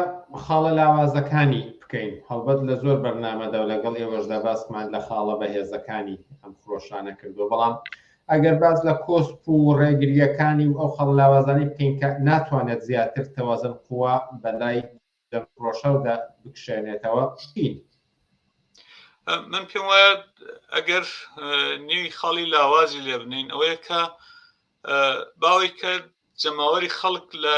خاڵە لاوازەکانی بکەین هەڵبەت لە زۆر بەرنامەدا و لەگەڵ ئێوەشدا باسمان لە خاڵە بەهێزەکانی ئەم خرۆشانە کردووە بەڵام ئەگەر باس لە کۆسپ و ڕێگریەکانی و ئەو خاڵ لاوازانی بکەین کە ناتوانێت زیاتر تەوازن قوە بەلای دەمخرۆشەودا بکشێنێتەوە چین؟ من پێم وایە ئەگەر نێوی خاڵی لاوازی لێ بنین ئەوەیە کە باوەی کە جەماوەری خەڵک لە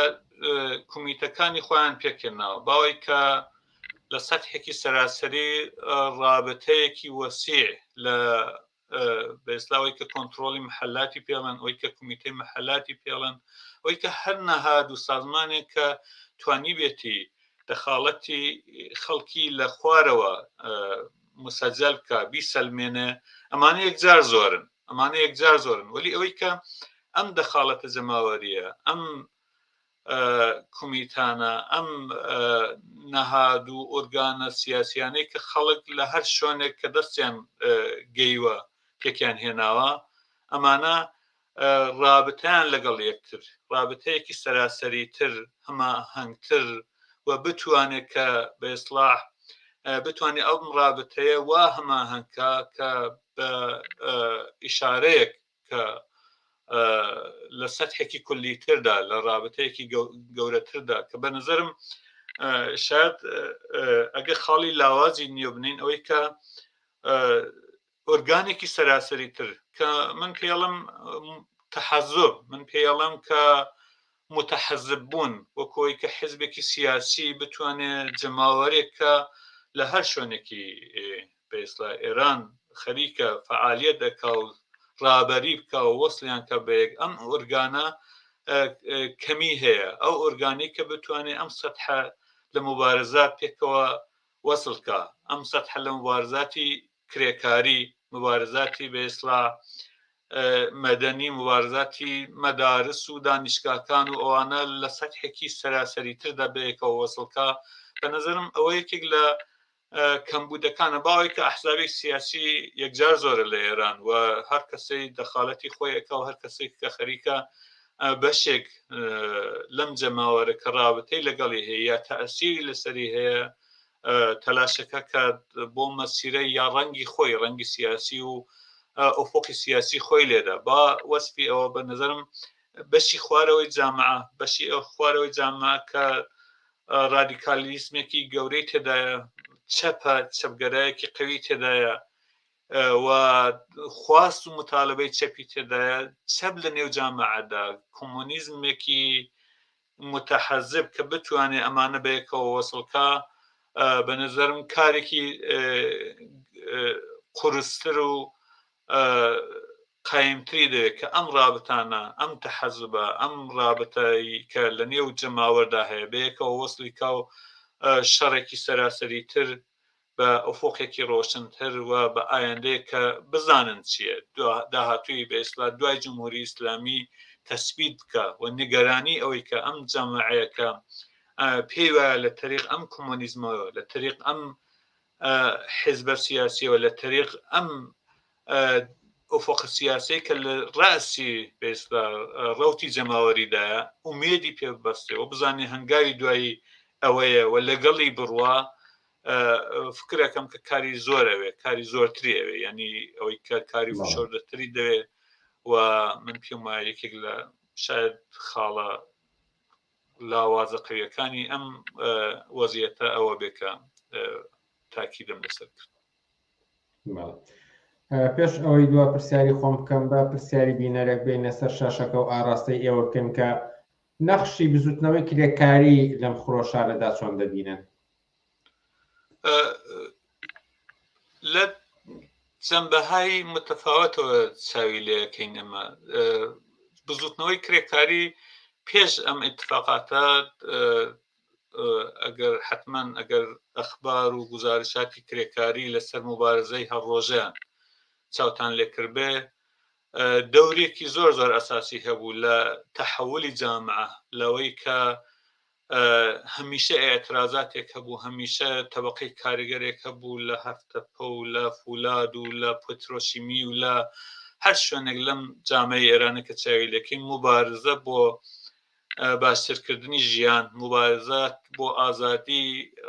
کومیتەکانی خۆیان پێکێناوە باوەی کە لە سەتحێکی سەراسەری ڕابەتەیەکی وەسیع لە بە ئێستا ئەوەی کە کۆنتترۆلی محلاتی پێڵێن ئەوەی کە کومیتەی محلاتی پێڵێن ئەوەی کە هەر نەهاد و سازمانێک کە توانیبێتی دەخاڵەتی خەڵکی لە خوارەوە مسەجل بکە بیسەلمێنێ ئەمانە یەکجار زۆرن ئەمانە یەکجار زۆرن وەلی ئەوەی کە ئەم دەخاڵەتە جەماوەریە ئەم کومیتانە، ئەم نەهاد و ئۆرگانە سیاسیانەی کە خەڵک لە هەر شوێنێک کە دەستیان گەیوە پێکیان هێناوە، ئەمانە ڕابتەیان لەگەڵ یەکتر، ڕابتەیەکی سەراسەریتر، هەماهەنگتر و بتوانێت کە بە ئیسڵاح بتوانێت ئەم ڕابتەیە وا هەماهەنگ کا کە بە ئیشارەیەک کە لە سەتحێکی کولیتردا لە ڕابتەیەکی گەورەتردا کە بە نظرم شاید ئەگە خاڵی لاوازی نییە بنین ئەوەی کە ئۆرگانێکی سەراسەری تر کە من پێڵم تەحەزب من پێڵم کە متحزب بوون وەکۆی کە حزبێکی سیاسی بتوانێت جەماوەرێک کە لە هەر شوێنێکی بە ئیسلا ئێران خەریکە فەعالیەت دەکا و ڕابەری بکا و وەسڵیان کە بە یەک ئەم ئۆرگانە کەمی هەیە ئەو ئۆرگانی کە بتوانێت ئەم سەتحە لە مبارزات پێکەوە وەسڵ کا ئەم سەتحە لە مبارزاتی کرێکاری مبارزاتی بە ئیسلا مەدەنی مبارزاتی مەدارس و دانیشگاکان و ئەوانە لە سەتحێکی سەراسەری تردا بەیەکەوە وەسڵکا بە نظرم ئەوە یەکێک لە کەمبوودەکانە باوەی کە ئەحزابی سیاسی یەکجار زۆرە لە ئێران و هەر کەسەی دەخالەتی خۆی ئەکا و هەر کەسێک کە خەریکە بەشێک لەم جەماوەرە کە ڕابتەی لەگەڵی هەیە یا تەئسیری لەسەری هەیە تەلاشەکە کە بۆ مەسیرە یا ڕەنگی خۆی ڕەنگی سیاسی و ئۆفۆقی سیاسی خۆی لێدا با وەسفی ئەوە بە نظرم بەشی خوارەوەی جامعە بەشی ئەو خوارەوەی جامعە کە ڕادیکالیسمێکی گەورەی تێدایە، چەپە، چەپگەرایەکی قەوی تێدایە و خواست و متالبەی چەپی تێدایە، چەپ لە نێو جامعەدا، کۆمۆنیزمێکی متحەزب کە بتوانێ ئەمانە بەیەکەوە وەسڵ کا. بە نظرم کارێکی قورستر و قایمتری دەوێت کە ئەم ڕابتانە ئەم تەحەزبە ئەم ڕابتایی کە لە نێو جەماوەردا هەیە بەیەکەوە وەصلی کا و شەڕێکی سەراسەری تر بە ئوفوقێکی ڕۆشنتر و بە ئایندەیەک کە بزانن چییە داهاتووی بە ئیسلا دوای جمهوری ئیسلامی تەسبیت بکە و نیگەرانی ئەوەی کە ئەم جەماعەیە کە پێی وایە لە تەریق ئەم کۆمۆنیزمەوە لە تەریق ئەم حزبە سیاسیەوە لە تەریق ئەم ئوفق سیاسی کە لە ڕاستی بێستا ڕوتی جەماوەریدایە ئومێدی پێ ببەستێ و بزانێ هەنگاوی دوایی ئەوەیە و لەگەڵی بڕوا فکرەکەم کە کاری زۆر ئەوێ کاری زۆرتری ئەوێ ینی ئەوەی کە کاری فشۆردەتری دەوێ و من پێم وایە یەکێک لە شاید خاڵە لاوازە قەویەکانی ئەم وەزیەتە ئەوە بێ کە تاکیدم لەسەر کرد. پێش ئەوەی دوا پرسیاری خۆم بکەم بە پرسیاری بینەرێک بینە سەر شاشەکە و ئاراستەی ئێوە بکەن کە نەخشی بزوتنەوەی کرێکاری لەم خرۆشانەدا چۆن دەبینن؟ لە جەنبەهای متەفاوتەوە چاوی لێەکەین ئەمە بزوتنەوەی کرێکاری پێش ئەم ئتفاقاتە ئەگەر حتمما ئەگەر ئەخبار و گزارشاتی کرێکاری لەسەر مبارزەی هەر ڕۆژیان چاوتان لێکردبێ دەورێکی زۆر زۆر ئەساسی هەبوو لە تەحولی جامعە لەوەی کە هەمیشە ئیعترازاتێک هەبوو، هەمیشە تەبەقەی کارگەرێک هەبوو لە هەفتەپە و لە فولاد و لە پترۆشیمی و لە هەر شوێنێک لەم جامەی ئێرانە کە چاوی لەکەی موبارزە بۆ باشترکردنی ژیان، موبارزە بۆ ئازادی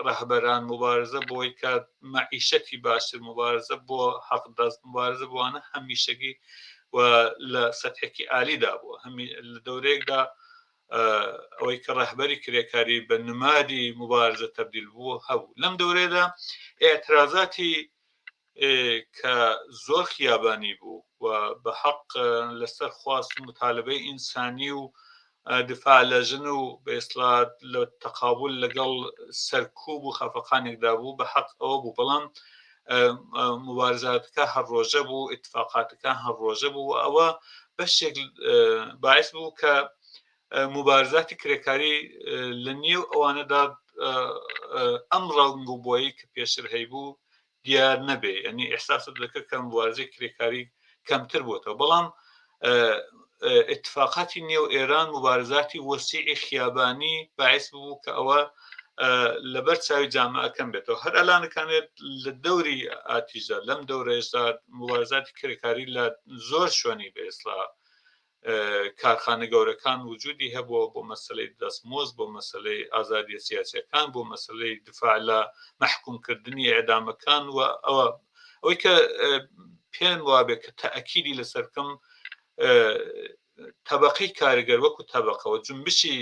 ڕەهبەران، موبارزە بۆی کە مەعیشەتی باشتر، موبارزە بۆ حەقدەست، موبارزە بۆوانە هەمیشەگی و لە سەتحێکی ئالیدا بووە. هەمی لە دەورەیەکدا ئەوەی کە ڕەهبەری کرێکاری بە نمادی موبارزە تەبدیل بوو هەبوو. لەم دەورەیەدا ئێعترازاتی کە زۆر خیابانی بوو و بە حەق لەسەر خواست و متالبەی ئینسانی و دفاع لە ژن و بە ئیسڵا لە تەقابل لەگەڵ سەرکوب و خەفەقانێکدا بوو بە حەق ئەوە بوو، بەڵام مبارزاتەکە هەر ڕۆژە بوو، ئیتفاقاتەکان هەر ڕۆژە بوو و ئەوە بەشێک باعث بوو کە مبارزاتی کرێکاری لە نێو ئەوانەدا ئەم ڕەنگ و بۆیی کە پێشتر هەیبوو دیار نەبێ، یعنی ئێحساست دەکرد کە مبارزەی کرێکاری کەمتر بووەتەوە، بەڵام ئیتفاقاتی نێو ئێران مبارزاتی وەسیعی خیابانی باعث بوو کە ئەوە لەبەر چاوی جامعە کەم بێتەوە. هەر ئەلانەکانێت لە دەوری ئاتیشدا لەم دەورەیشدا مبارزاتی کرێکاری لە زۆر شوێنی بە ئێستا کارخانە گەورەکان وجودی هەبووە بۆ مەسلەی دەستمۆز، بۆ مەسلەی ئازادیە سیاسیەکان، بۆ مەسلەی دفاع لە مەحکومکردنی ئێعدامەکان و ئەوە ئەوەی کە پێم وابێ کە تەئکیدی لەسەر بکەم تەبەقەی کارگەر وەکو تەبەقەوە جنبشی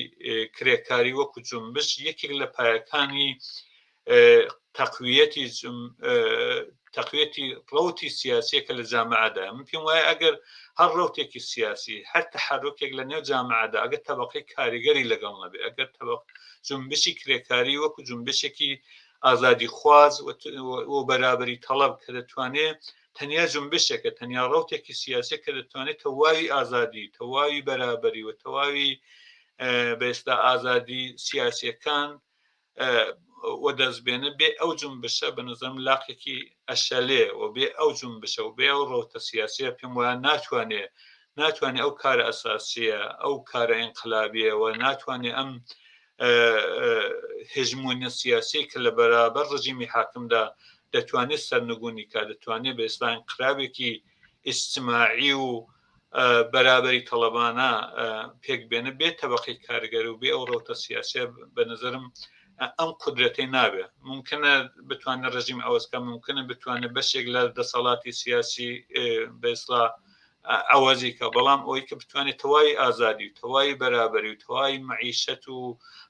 کرێکاری وەکو جنبش یەکێک لە پایەکانی تەقویەتی تەقویەتی ڕەوتی سیاسیە کە لە جامعەدا من پێم وایە ئەگەر هەر ڕەوتێکی سیاسی هەر تەحرکێک لە نێو جامعەدا ئەگەر تەبقەی کاریگەری لەگەڵ نەبێ ئەگەر تەبق جنبشی کرێکاری وەکو جنبشێکی ئازادی خواز و بەرابری تەڵەب کە دەتوانێت تەنیا جنبشێکە تەنیا ڕەوتێکی سیاسی کە دەتوانێت تەواوی ئازادی تەواوی بەرابری و تەواوی بەێستا ئازادی سیاسیەکان وەدەست بێنە بێ ئەو جونبشە بە نظرم لاقێکی ئەشەلێ و بێ ئەو جونبشە و بێ ئەو ڕەوتە سیاسیە پێم وایە ناتوانێ ناتوانێ ئەو کارە ئەساسیە ئەو کارە ئینقلابیە و ناتوانێ ئەم هژمونە سیاسی کە لە بەرابەر ڕژیمی حاکمدا دەتوانێت سەرنگونی کا دەتوانێت بە ئێستا ئینقلابێکی ئیجتماعی و بەرابەری تەڵەبانە پێک بێنە بێ تەبقی کارگەر و بێ ئەو ڕەوتە سیاسیە بە نظرم ئەم قودرەتەی نابێ. ممکنە بتوانێت ڕژیم عەوەز کە، ممکنە بتوانێت بەشێک لە دەسەڵاتی سیاسی بە ئیسڵا عەوەزی کە، بەڵام ئەوەی کە بتوانێت تەواوی ئازادی و تەواوی بەرابەری و تەواوی مەعیشەت و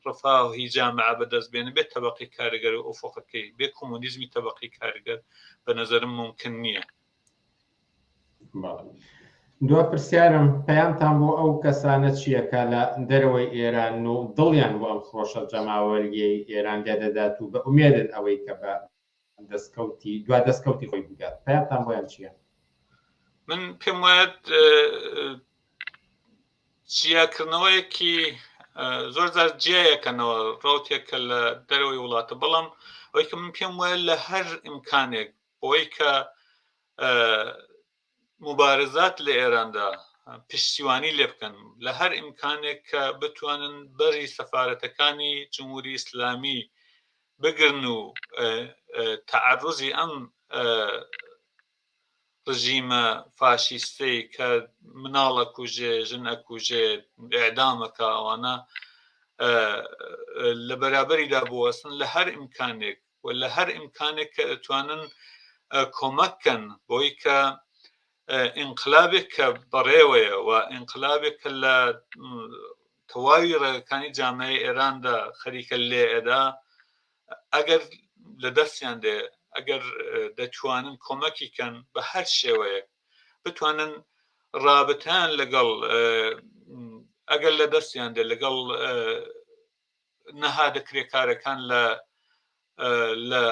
ڕفاهی جامعە بەدەست بێنێ بێ تەبقی کارگەر و ئوفقەکەی، بێ کۆمۆنیزمی تەبقی کارگەر بە نظرم ممکن نییە. دوا پرسیارم پەیامتان بۆ ئەو کەسانە چییە کە لە دەرەوەی ئێران و دڵیان بۆ ئەم خرۆشە جەماوەریەی ئێران لێدەدات و بە ئومێدن ئەوەی کە بە دەستکەوتی دوا دەستکەوتی خۆی بگات پەیامتان بۆیان چییە؟ من پێم وایە جیاکردنەوەیەکی زۆر جار جیایەکەنەوە ڕوتێک کە لە دەرەوەی وڵاتە بەڵام ئەوەی کە من پێم وایە لە هەر ئیمکانێک بۆی کە موبارزات لە ئێراندا پشتیوانی لێ بکەن لە هەر ئیمکانێک کە بتوانن بەری سەفارەتەکانی جمهوری ئیسلامی بگرن و تەعەروزی ئەم ڕژیمە فاشیستەی کە مناڵ ئەکوژێ ژن ئەکوژێ ئێعدام ئەکا ئەوانە لە بەرابەریدا بوەستن لە هەر ئیمکانێک و لە هەر ئیمکانێک کە ئەتوانن کۆمەک کەن بۆی کە ئینقلابێک کە بەڕێوەیە و ئینقلابێک کە لە تەواوی ڕێگەکانی جامعەی ئێراندا خەریکە لێ ئەدا ئەگەر لە دەستیان دێ ئەگەر دەتوانن کۆمەکی کەن بە هەر شێوەیەک بتوانن ڕابتان لەگەڵ ئەگەر لە دەستیان دێ لەگەڵ نەهادە کرێکارەکان لە لە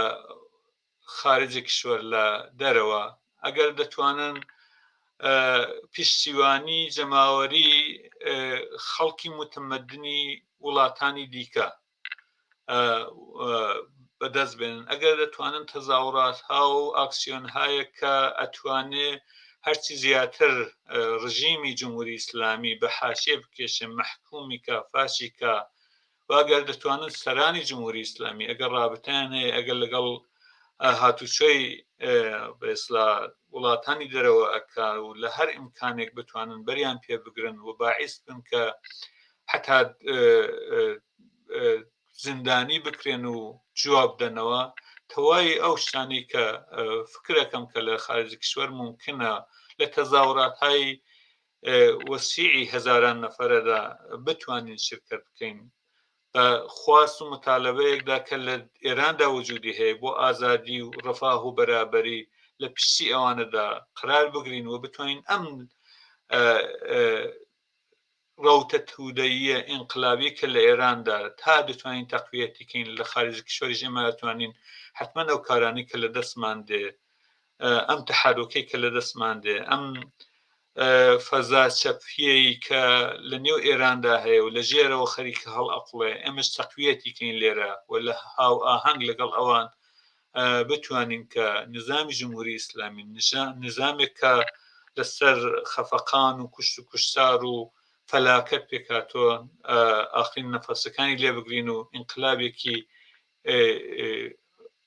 خارجی کشوەر لە دەرەوە ئەگەر دەتوانن پشتیوانی جەماوەری خەڵکی متمەدنی وڵاتانی دیکە بەدەست بێنن ئەگەر دەتوانن تەزاوڕات ها و ئاکسیۆن هایەک کە ئەتوانێ هەرچی زیاتر ڕژیمی جمهوری ئیسلامی بە حاشیە بکێشێ مەحکومی کا فاشی کا و ئەگەر دەتوانن سەرانی جمهوری ئیسلامی ئەگەر ڕابتیان هەیە ئەگەر لەگەڵ هاتوچۆی بەسلا وڵاتانی دەرەوە ئەکا و لە هەر ئیمکانێک بتوانن بەریان پێ بگرن و باعیس بن کە حتا زیندانی بکرێن و جواب دەنەوە تەوای ئەو شتانەی کە فکرەکەم کە لە خارج کشوەر ممکنە لە تەزاورات های وەسیعی هەزاران نەفەرەدا بتوانین شرکت بکەین بە خواست و متالەبەیەکدا کە لە ئێراندا وجودی هەیە بۆ ئازادی و ڕفاه و بەرابەری لە پشتی ئەوانەدا قرار بگرین و بتوانین ئەم ڕەوتە تودەییە ئینقلابی کە لە ئێراندا تا دەتوانین تەقویەتی کەین لە خارج کشوەریش ئێمە ئەتوانین حتمما ئەو کارانەی کە لە دەستمان دێ ئەم تەحەرۆکەی کە لە دەستمان دێ ئەم فەزا چەپیەی کە لە نێو ئێراندا هەیە و لە ژێرەوە خەریکە هەڵ ئەقڵێ ئێمەش تەقویەتی کەین لێرە و لە هاو ئاهەنگ لەگەڵ ئەوان بتوانین کە نظامی جمهوری ئیسلامی نظامێک کە لەسەر خەفەقان و کوشت و کوشتار و فەلاکەت پێکهاتووە ئاخرین نەفەسەکانی لێ بگرین و ئینقلابێکی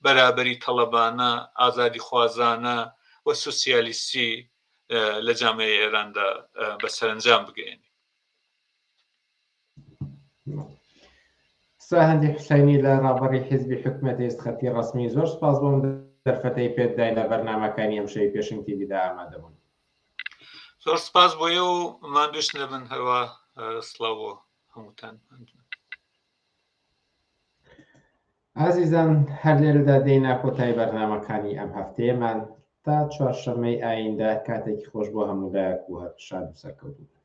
بەرابەری تەڵەبانە ئازادیخوازانە و سوسیالیستی لە جامعەی ئێراندا بە سەرەنجام بگەیەنین. ساهندی حوسەینی لە ڕابەڕی حیزبی حکومەت ئێستخەتی ڕەسمی زۆر سپاس بۆم دەرفەتەی پێت داین لە بەرنامەکانی ئەمشەوی پێشنگ تیڤیدا ئامادە بوون. زۆر سپاس بۆ ئێوە و ماندووش نەبن هەروا سڵاو بۆ هەمووتان. ئازیزان هەر لێرەدا دێینە کۆتایی بەرنامەکانی ئەم هەفتەیەمان تا چوارشەممەی ئایندە کاتێکی خۆش بۆ هەموو لایەک و هەر شاد و سەرکەوتوو بن.